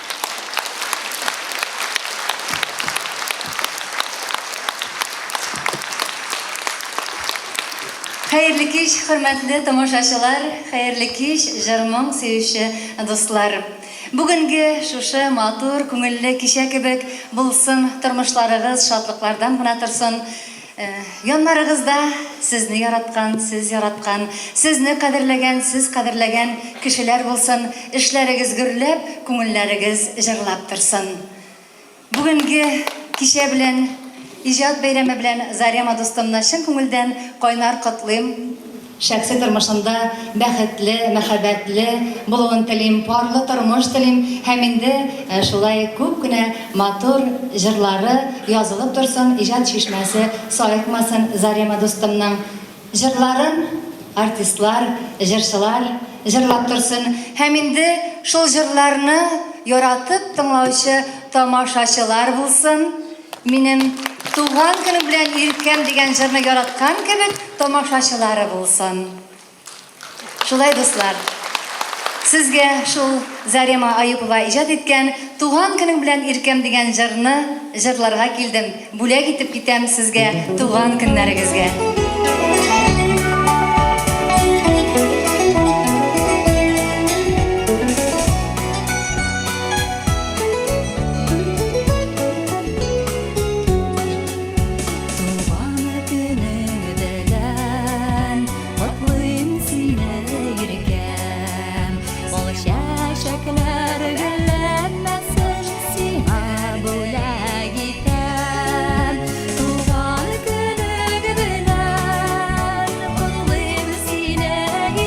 Хәерле кич, хөрмәтле тамашачылар, хәерле кич, җыр-моң сөюче дуслар. Бүгенге шушы матур, күңелле кичә кебек булсын тормышларыгыз, шатлыклардан гына торсын. Яннарыгызда сезне яраткан, сез яраткан, сезне кадерләгән, сез кадерләгән кешеләр булсын, эшләрегез гөрләп, күңелләрегез җырлап торсын. Бүгенге кичә белән, иҗат бәйрәме белән Зарема дустымны чын күңелдән кайнар котлыйм. Шәхси тормышында бәхетле, мәхәббәтле булуын телим, парлы тормыш телим һәм инде шулай күп кенә матур җырлары язылып торсын, иҗат чишмәсе саекмасын Зарема дустымның. Җырларын артистлар, җырчылар җырлап торсын һәм инде шул җырларны яратып тыңлаучы тамашачылар булсын. Минем Туган көнең белән, иркәм дигән җырны яраткан кебек тамашачылары булсын. Шулай, дуслар, сезгә шул Зарема Аюпова иҗат иткән Туган көнең белән, иркәм дигән җырны җырларга килдем, бүләк итеп китәм сезгә туган көннәрегезгә. Туган көнең белән Котлыйм сине, иркәм. Ал чәчәкләр гөлләнмәсен, сиңа бүләк итәм. Туган көнең белән котлыйм сине,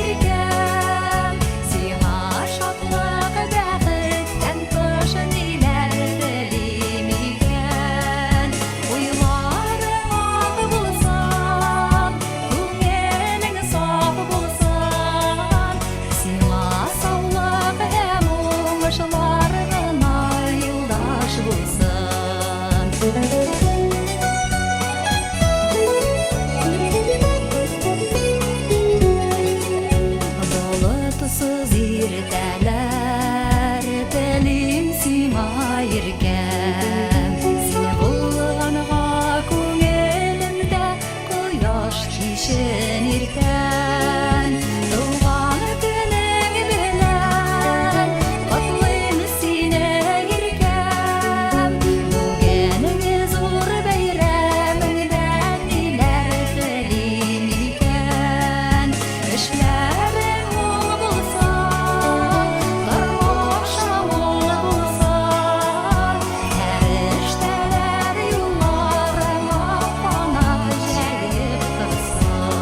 иркәм. Сиңа шатлык, бәхеттән тыш ниләр телим икән? Уйларың ак булсын, күңелең саф булсын. Сиңа саулык һәм уңышлар гына юлдаш булсын. Болытсыз иртәләр телим сиңа, иркәм. Син булганга күңелемдә кояш кичен иртән. Туган көнең белән котлыйм сине, иркәм. Бүгенге зур бәйрәмеңдә ниләр телим икән? Эшләрең уң булсын, тормышың мул булсын, Фәрештәләр юлларыңа канат җәеп торсын.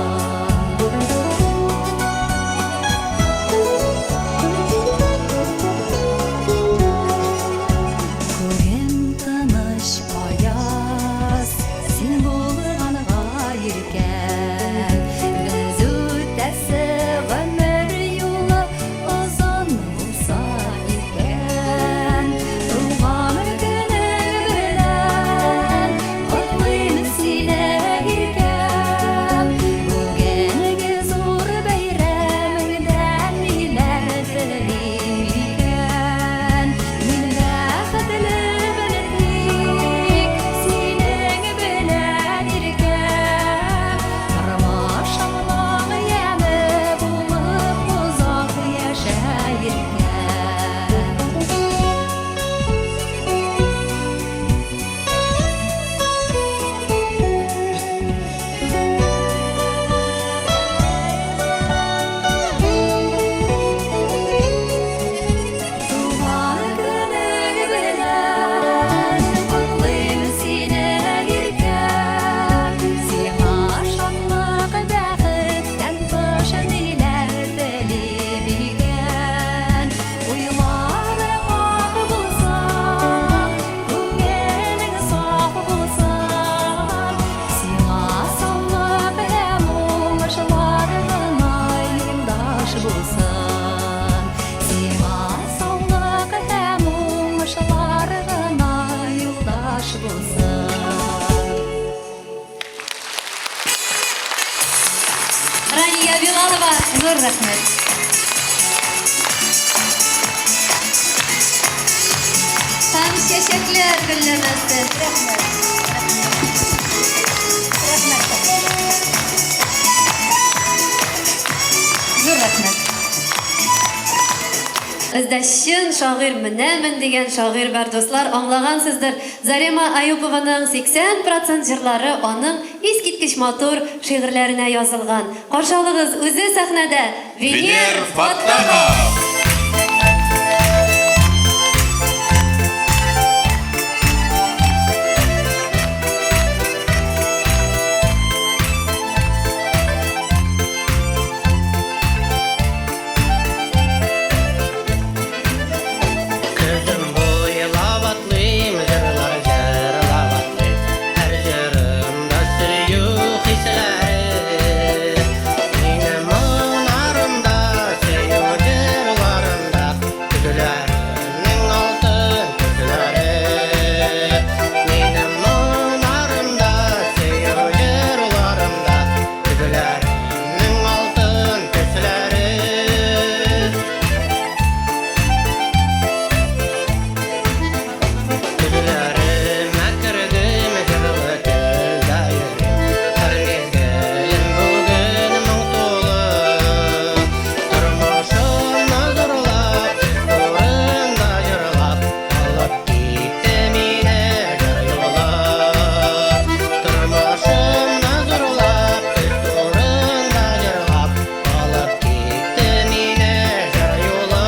Рания Билалова, зур рәхмәт. Һәм чәчәкләр гөлләмәсе. Рәхмәт. Рәхмәт. Зур рәхмәт. Бездә чын шагыйрь менәмен дигән шагыйрь бар, дуслар, аңлагансыздыр. Зарема Аюпованың 80 процент җырлары аның искиткеч матур шигырьләренә язылган. Каршы алыгыз, үзе сәхнәдә, Венер Фаттахов! Көзем буйлап атлыйм, җырлар җырлап атлыйм. Һәр җырымда сөю хисләре. Минем моңнарымда, сөю җырларымда, көзләремнең алтын көзләре. Минем моңнарымда, сөю җырларымда, көзләремнең алтын төсләре. Төннәремә кердем, җылы көздә йөрим. Һәр мизгелем бүген моң тулы. Тормышымны зурлап, сез турында җырлап, алып китте мине җыр юлы. Тормышымны зурлап, сез турында җырлап, алып китте мине җыр юлы.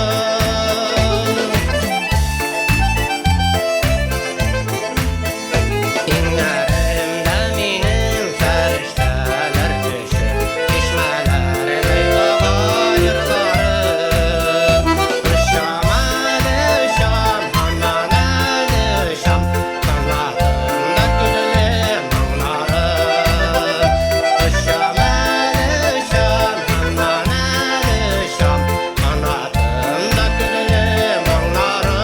Иңнәремдә минем фәрештәләр төшеп, чишмәләрдәй ага җырлары. Очам әле, очам, һаман әле очам, канатымда көзле моңнары. Очам әле, очам, һаман әле очам, канатымда көзле моңнары.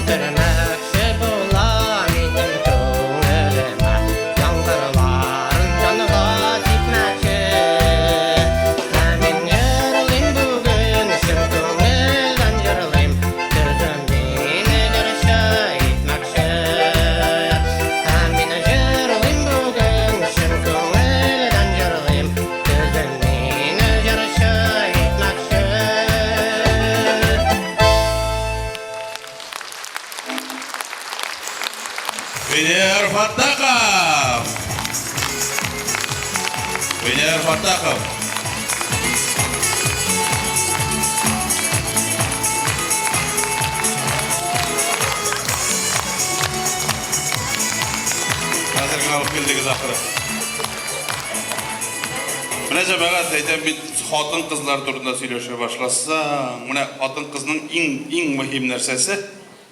Көздермәкче була минем күңелемә, Яңгырларын җанга сипмәкче. Ә мин җырлыйм бүген, чын күңелдән җырлыйм, Көзем мине җырчы итмәкче. Ә мин җырлыйм бүген, чын күңелдән җырлыйм, Көзем мине җырчы итмәкче. Венер Фаттахов! Венер Фаттахов! Хәзер генә алып килдегез ахыры. Менә җәмәгать, әйтәм бит, хатын-кызлар турында сөйләшә башласаң, менә хатын-кызның иң иң мөһим нәрсәсе,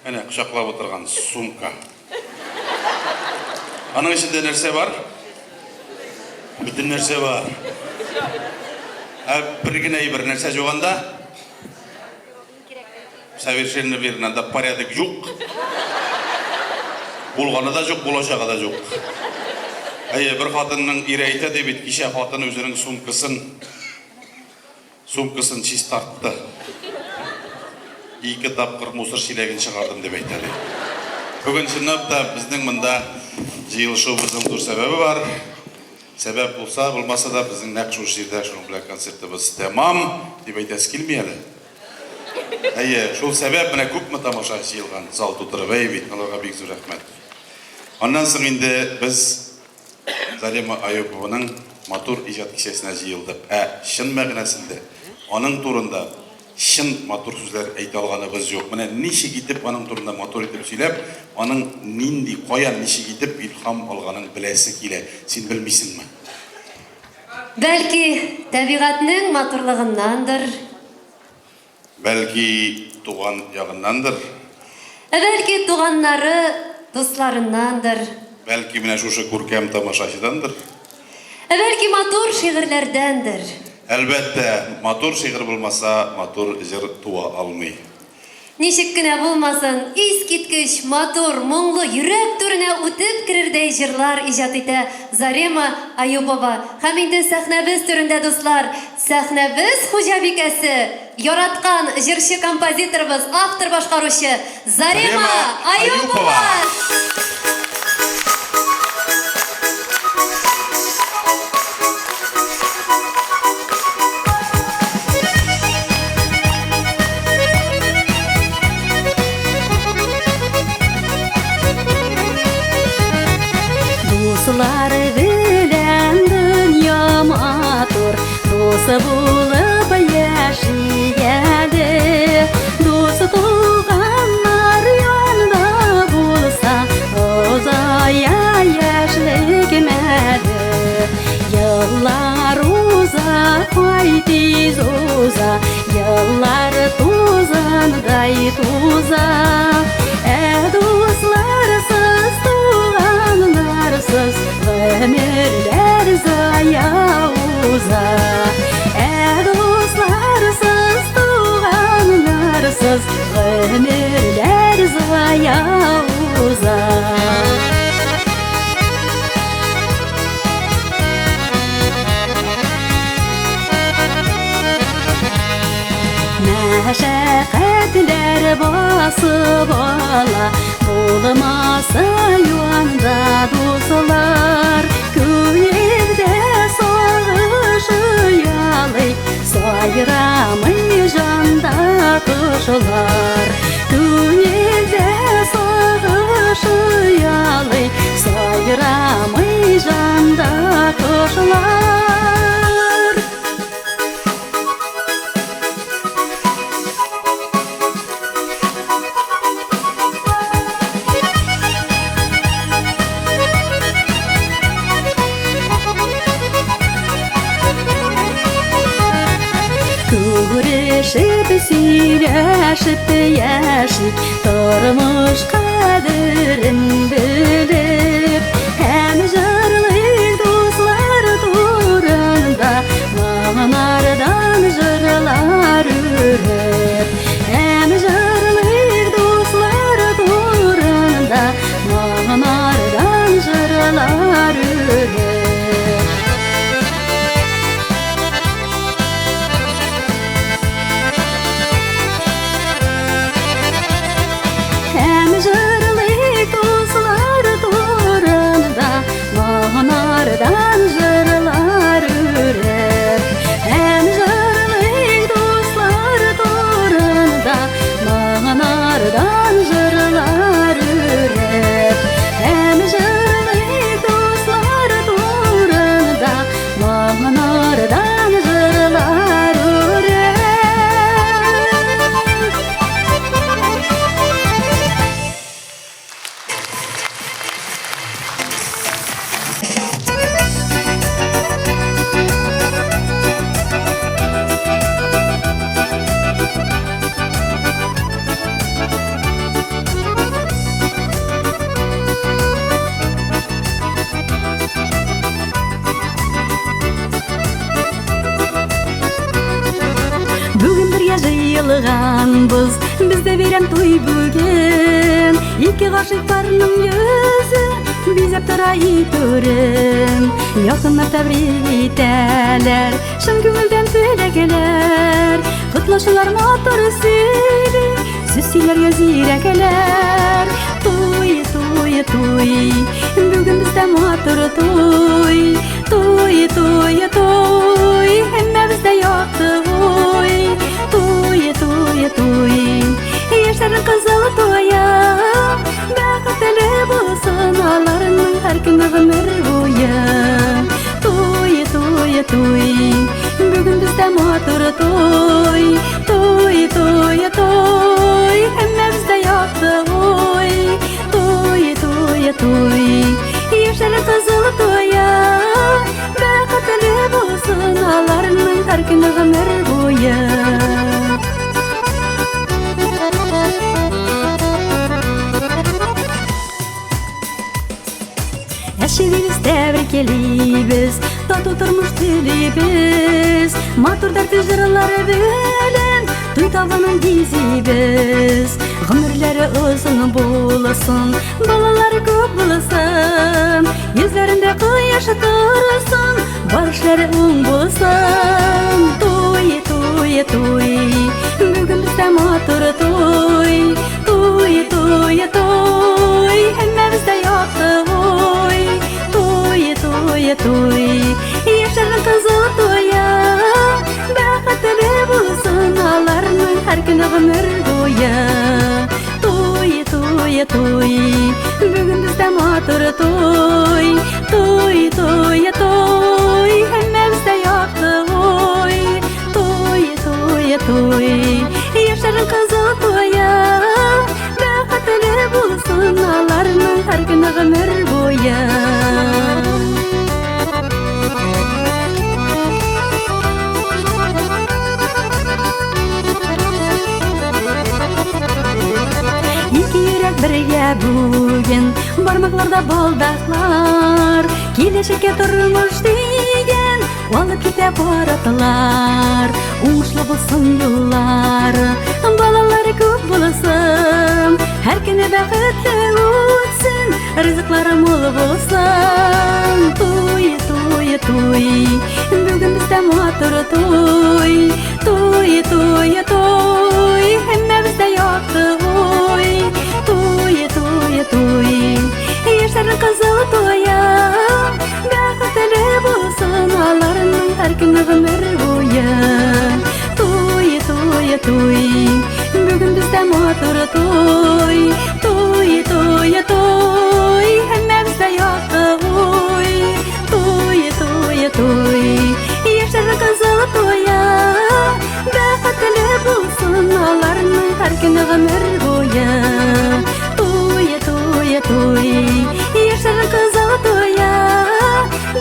әнә кочаклап утырган сумка. Аның эчендә нәрсә бар? Бөтен нәрсә бар. Ә бер генә бер нәрсә юк анда. Совершенно верно, анда порядок юк. Булганы да юк, булачагы да юк. Әйе, бер хатынның ире әйтә ди бит, кичә хатын үзенең сумкасын сумкасын чистартты. Ике тапкыр мусор чиләген чыгардым дип әйтә ди. Бүген чынлап та безнең монда җыелышуыбызның зур сәбәбе бар. Сәбәп булса, булмаса да безнең нәкъ шушы җирдә шуның белән концертыбыз тәмам дип әйтәсе килми әле. Әйе, шул сәбәп менә күпме тамаша җыелган, зал тутырып, әйе бит, аларга бик зур рәхмәт. Аннан соң инде без Зарема Аюпованың матур иҗат кичәсенә җыелдык. Ә чын мәгънәсендә аның турында чын матур сүзләр әйтә алганыбыз юк. Менә ничек итеп аның турында матур итеп сөйләп, аның нинди, каян, ничек итеп илһам алганын беләсе килә. Син белмисеңме? Бәлки, табигатьнең матурлыгыннандыр. Бәлки, туган ягыннандыр. Ә бәлки, туганнары, дусларыннандыр. Бәлки менә шушы күркәм тамашачыдандыр? Ә бәлки матур шигырьләрдәндер? Әлбәттә, матур шигырь булмаса, матур җыр туа алмый. Ничек кенә булмасын, искиткеч матур, моңлы, йөрәк түренә үтеп керердәй җырлар иҗат итә Зарема Аюпова. Һәм инде сәхнәбез түрендә, дуслар, сәхнәбез хуҗабикәсе, яраткан җырчы-композиторыбыз, автор-башкаручы Зарема Аюпова! Дуслар белән дөнья матур, дус булып яши әле. Дус туганнар янда булса, озая яшьлек мәле. Еллар уза, ай тиз уза, еллар тузандай туза. Ә дусларсыз, туганнарсыз гомерләр зая уза. Ә дусларсыз, туганнарсыз гомерләр зая уза. Мәшәкатьләр басып ала, булмаса янда дуслар. Күңелдә сагыш оялый, сайрамый җанда кошлар. Күңелдә сагыш оялый, сайрамый җанда кошлар. Күрешеп, сөйләшеп яшик, тормыш кадерен белеп, һәм җырлыйк дуслар турында, моңнардан җырлар үреп. Һәм җырлыйк дуслар турында, моңнардан җырлар үреп. Һәм җырлыйк дуслар турында, моңнардан җырлар үреп. Һәм җырлыйк дуслар турында, моңнардан җырлар үреп. Һәм җырлыйк дуслар турында, моңнардан җырлар үреп. Бүген бергә җыелганбыз, бездә бәйрәм туй бүген. Ике гашыйк парның йөзе бизәп тора өй түрен. Якыннар тәбрик итәләр, чын күңелдән теләкләр. Котлашалар матур сөйли, сүз сөйләргә зирәкләр. Туй, туй, туй, бүген бездә матур туй. Туй, туй, туй, һәммәбездә якты уй. Туй, туй, туй, яшьләрнең кызыл туе. Бәхетле булсын аларның һәр көне гомер буе. Туй, туй, туй, бүген бездә матур туй. Туй, туй, туй, һәммәбездә якты уй. Туй, туй, туй, яшьләрнең кызыл туе. Бәхетле булсын аларның һәр көне гомер буе. Әче дибез, тәбриклибез, тату тормыш телибез. Матур дәртле җырлары белән туй табынын бизибез. Гомерләре озын булсын, балалары күп булсын, йөзләрендә кояш торсын, бар эшләре уң булсын. Туй, туй, туй, бүген бездә матур туй. Туй, туй, туй, һәммәбездә якты уй. Туй, туй, туй, яшьләрнең кызыл туе. Бәхетле булсын аларның һәр көне гомер буе. Туй, туй, туй, бүген бездә матур туй. Туй, туй, туй, һәммәбездә якты уй. Туй, туй, туй, яшьләрнең кызыл туе. Бәхетле булсын аларның һәр көне гомер буе. Ике йөрәк бергә бүген, бармакларда балдаклар. Киләчәккә тормыш дигән, алып китә баратлар. Уңышлы булсын юллар, балалары күп булсын. Һәр көне бәхетле үтсен, ризыклары мул булсын. Туй, туй, туй, бүген бездә матур туй. Туй, туй, туй, һәммәбездә якты уй. Туй, туй, туй, яшьләрнең кызыл туе. Бәхетле булсын аларның һәр көне гомер буе. Туй, туй, туй, бүген бездә матур туй. Туй, туй, туй, һәммәбездә якты уй. Туй, туй, туй, яшьләрнең кызыл туе. Бәхетле булсын аларның һәр көне гомер буе. Туй, туй, туй, яшьләрнең кызыл туе.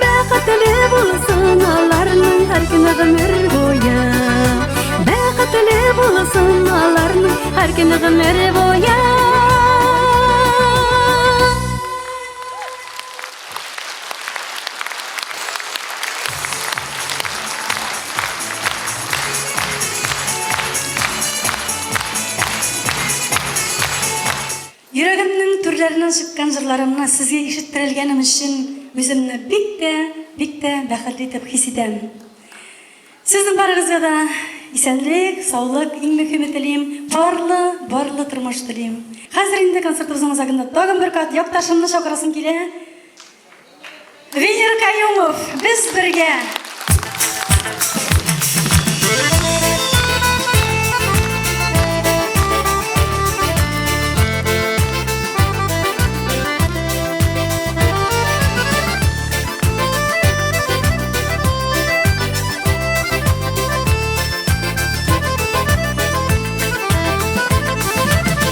Бәхетле булсын аларның һәр көне гомер буе. Бәхетле булсын аларның һәр көне гомер буе. Йөрәгемнең түрләреннән чыккан җырларымны сезгә ишеттерелгәнем өчен үземне бик тә, бик тә бәхетле итеп хис итәм. Сезнең барыгызга да исәнлек, саулык, иң мөһиме телим, парлы, барлы тормыш телим. Хәзер инде концертыбызның азагында тагын бер кат якташымны чакырасым килә. Венер Каюмов, без бергә!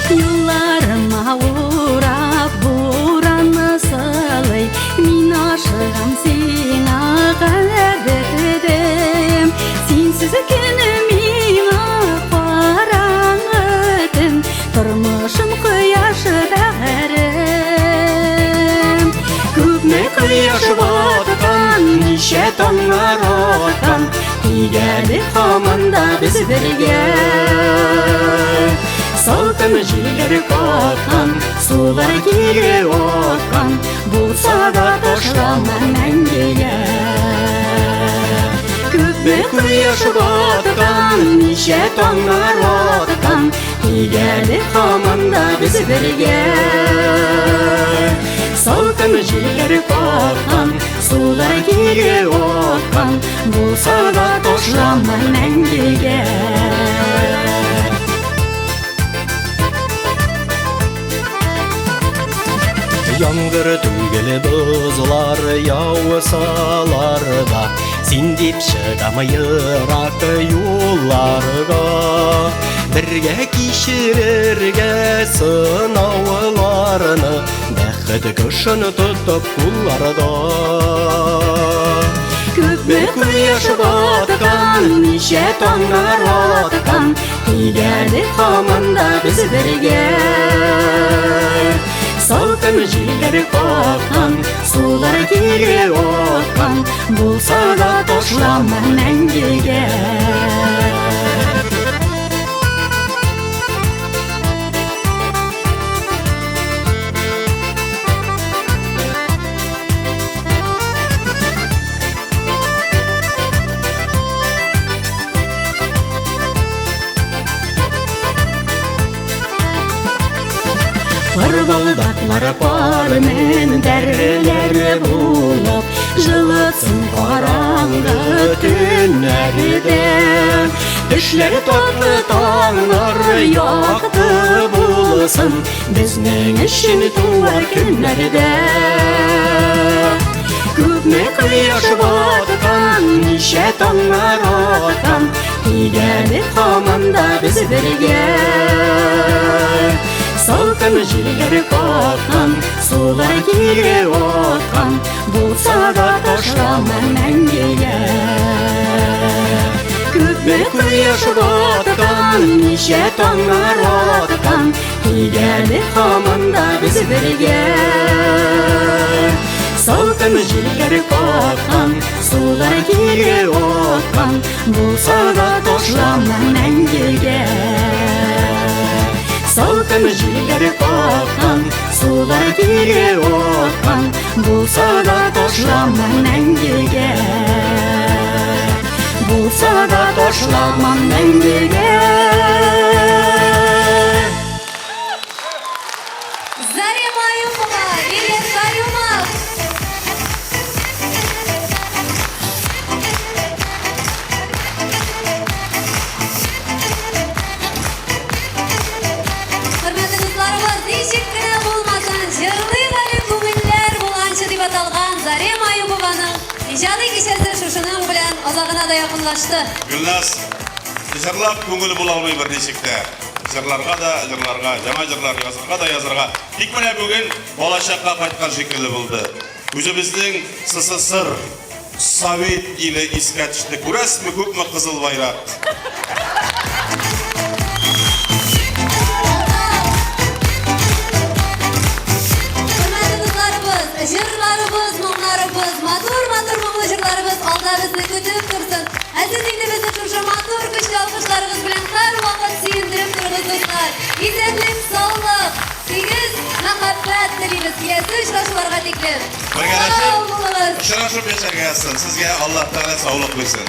Юлларыма урап буран сылый, мин ашыгам сиңа кадерлем. Синсез көнем миңа караңгы төн, тормышым кояшы бәгырем. Күпме кояш баткан, ничә таңнар аткан, тик әле һаман да без бергә. Салкын җилләр каккан, сулар кире аккан, булса да ташлама мәңгегә. Күпме кояш баткан, ничә таңнар аткан, тик әле һаман да без бергә. Салкын җилләр каккан, сулар кире аккан, булса да ташлама мәңгегә. Яңгыр түгел бозлар яусалар да, син дип чыдам ерак юлларга. Бергә кичерергә сынауларны, бәхет кошын тотып кулларда. Күпме кояш баткан, ничә таңнар аткан, тик әле һаман да без бергә. Салкын җилләр каккан, сулар кире аккан, булса да ташлама мәңгегә. Ыргылдаклар пар мендәрләр булып, Җылытсын караңгы төннәрдә. Төшләр татлы таңнар якты булсын, Безнең өчен туар көннәрдә. Күпме кояш баткан, ничә таңнар аткан, Тик әле һаман да без бергә. Салкын җилләр каккан, сулар кире аккан, Булса да ташлама мәңгегә. Күпме кояш баткан, ничә таңнар аткан, Тик әле һаман да без бергә. Салкын җилләр каккан, сулар кире аккан, Булса да ташлама мәңгегә. Салкын җилләр каккан, сулар кире аккан, Булса да ташлама мәңгегә. Булса да ташлама мәңгегә. Зарема Аюпова, Ильяс Каюмов. Хөрмәтле дусларыбыз, ничек кенә булмасын, җырлыйк әле күңелләр булганчы дип аталган Зарема Аюпованың иҗади кичәсе шушының белән азагына да якынлашты. Гөлназ, җырлап күңел була алмый берничек тә. Җырларга да җырларга, яңа җырлар язарга да язарга. Тик менә бүген балачакка кайткан шикелле булды. Үзебезнең СССР, Совет иле искә төште. Күрәсезме, күпме кызыл байрак. Хөрмәтле дусларыбыз, җырларыбыз, моңнарыбыз, матур-матур моңлы җырларыбыз алда безне көтеп торсын. Ә сез инде безне шушы матур көчле алкышларыгыз белән һәрвакыт сөендереп торыгыз, дуслар. Исәнлек, саулык, тигез мәхәббәт телибез. Киләсе очрашуларга тиклем. Бергәләшеп, Сау булыгыз. очрашып яшәргә язсын. Сезгә Аллаһ Тәгалә саулык бирсен.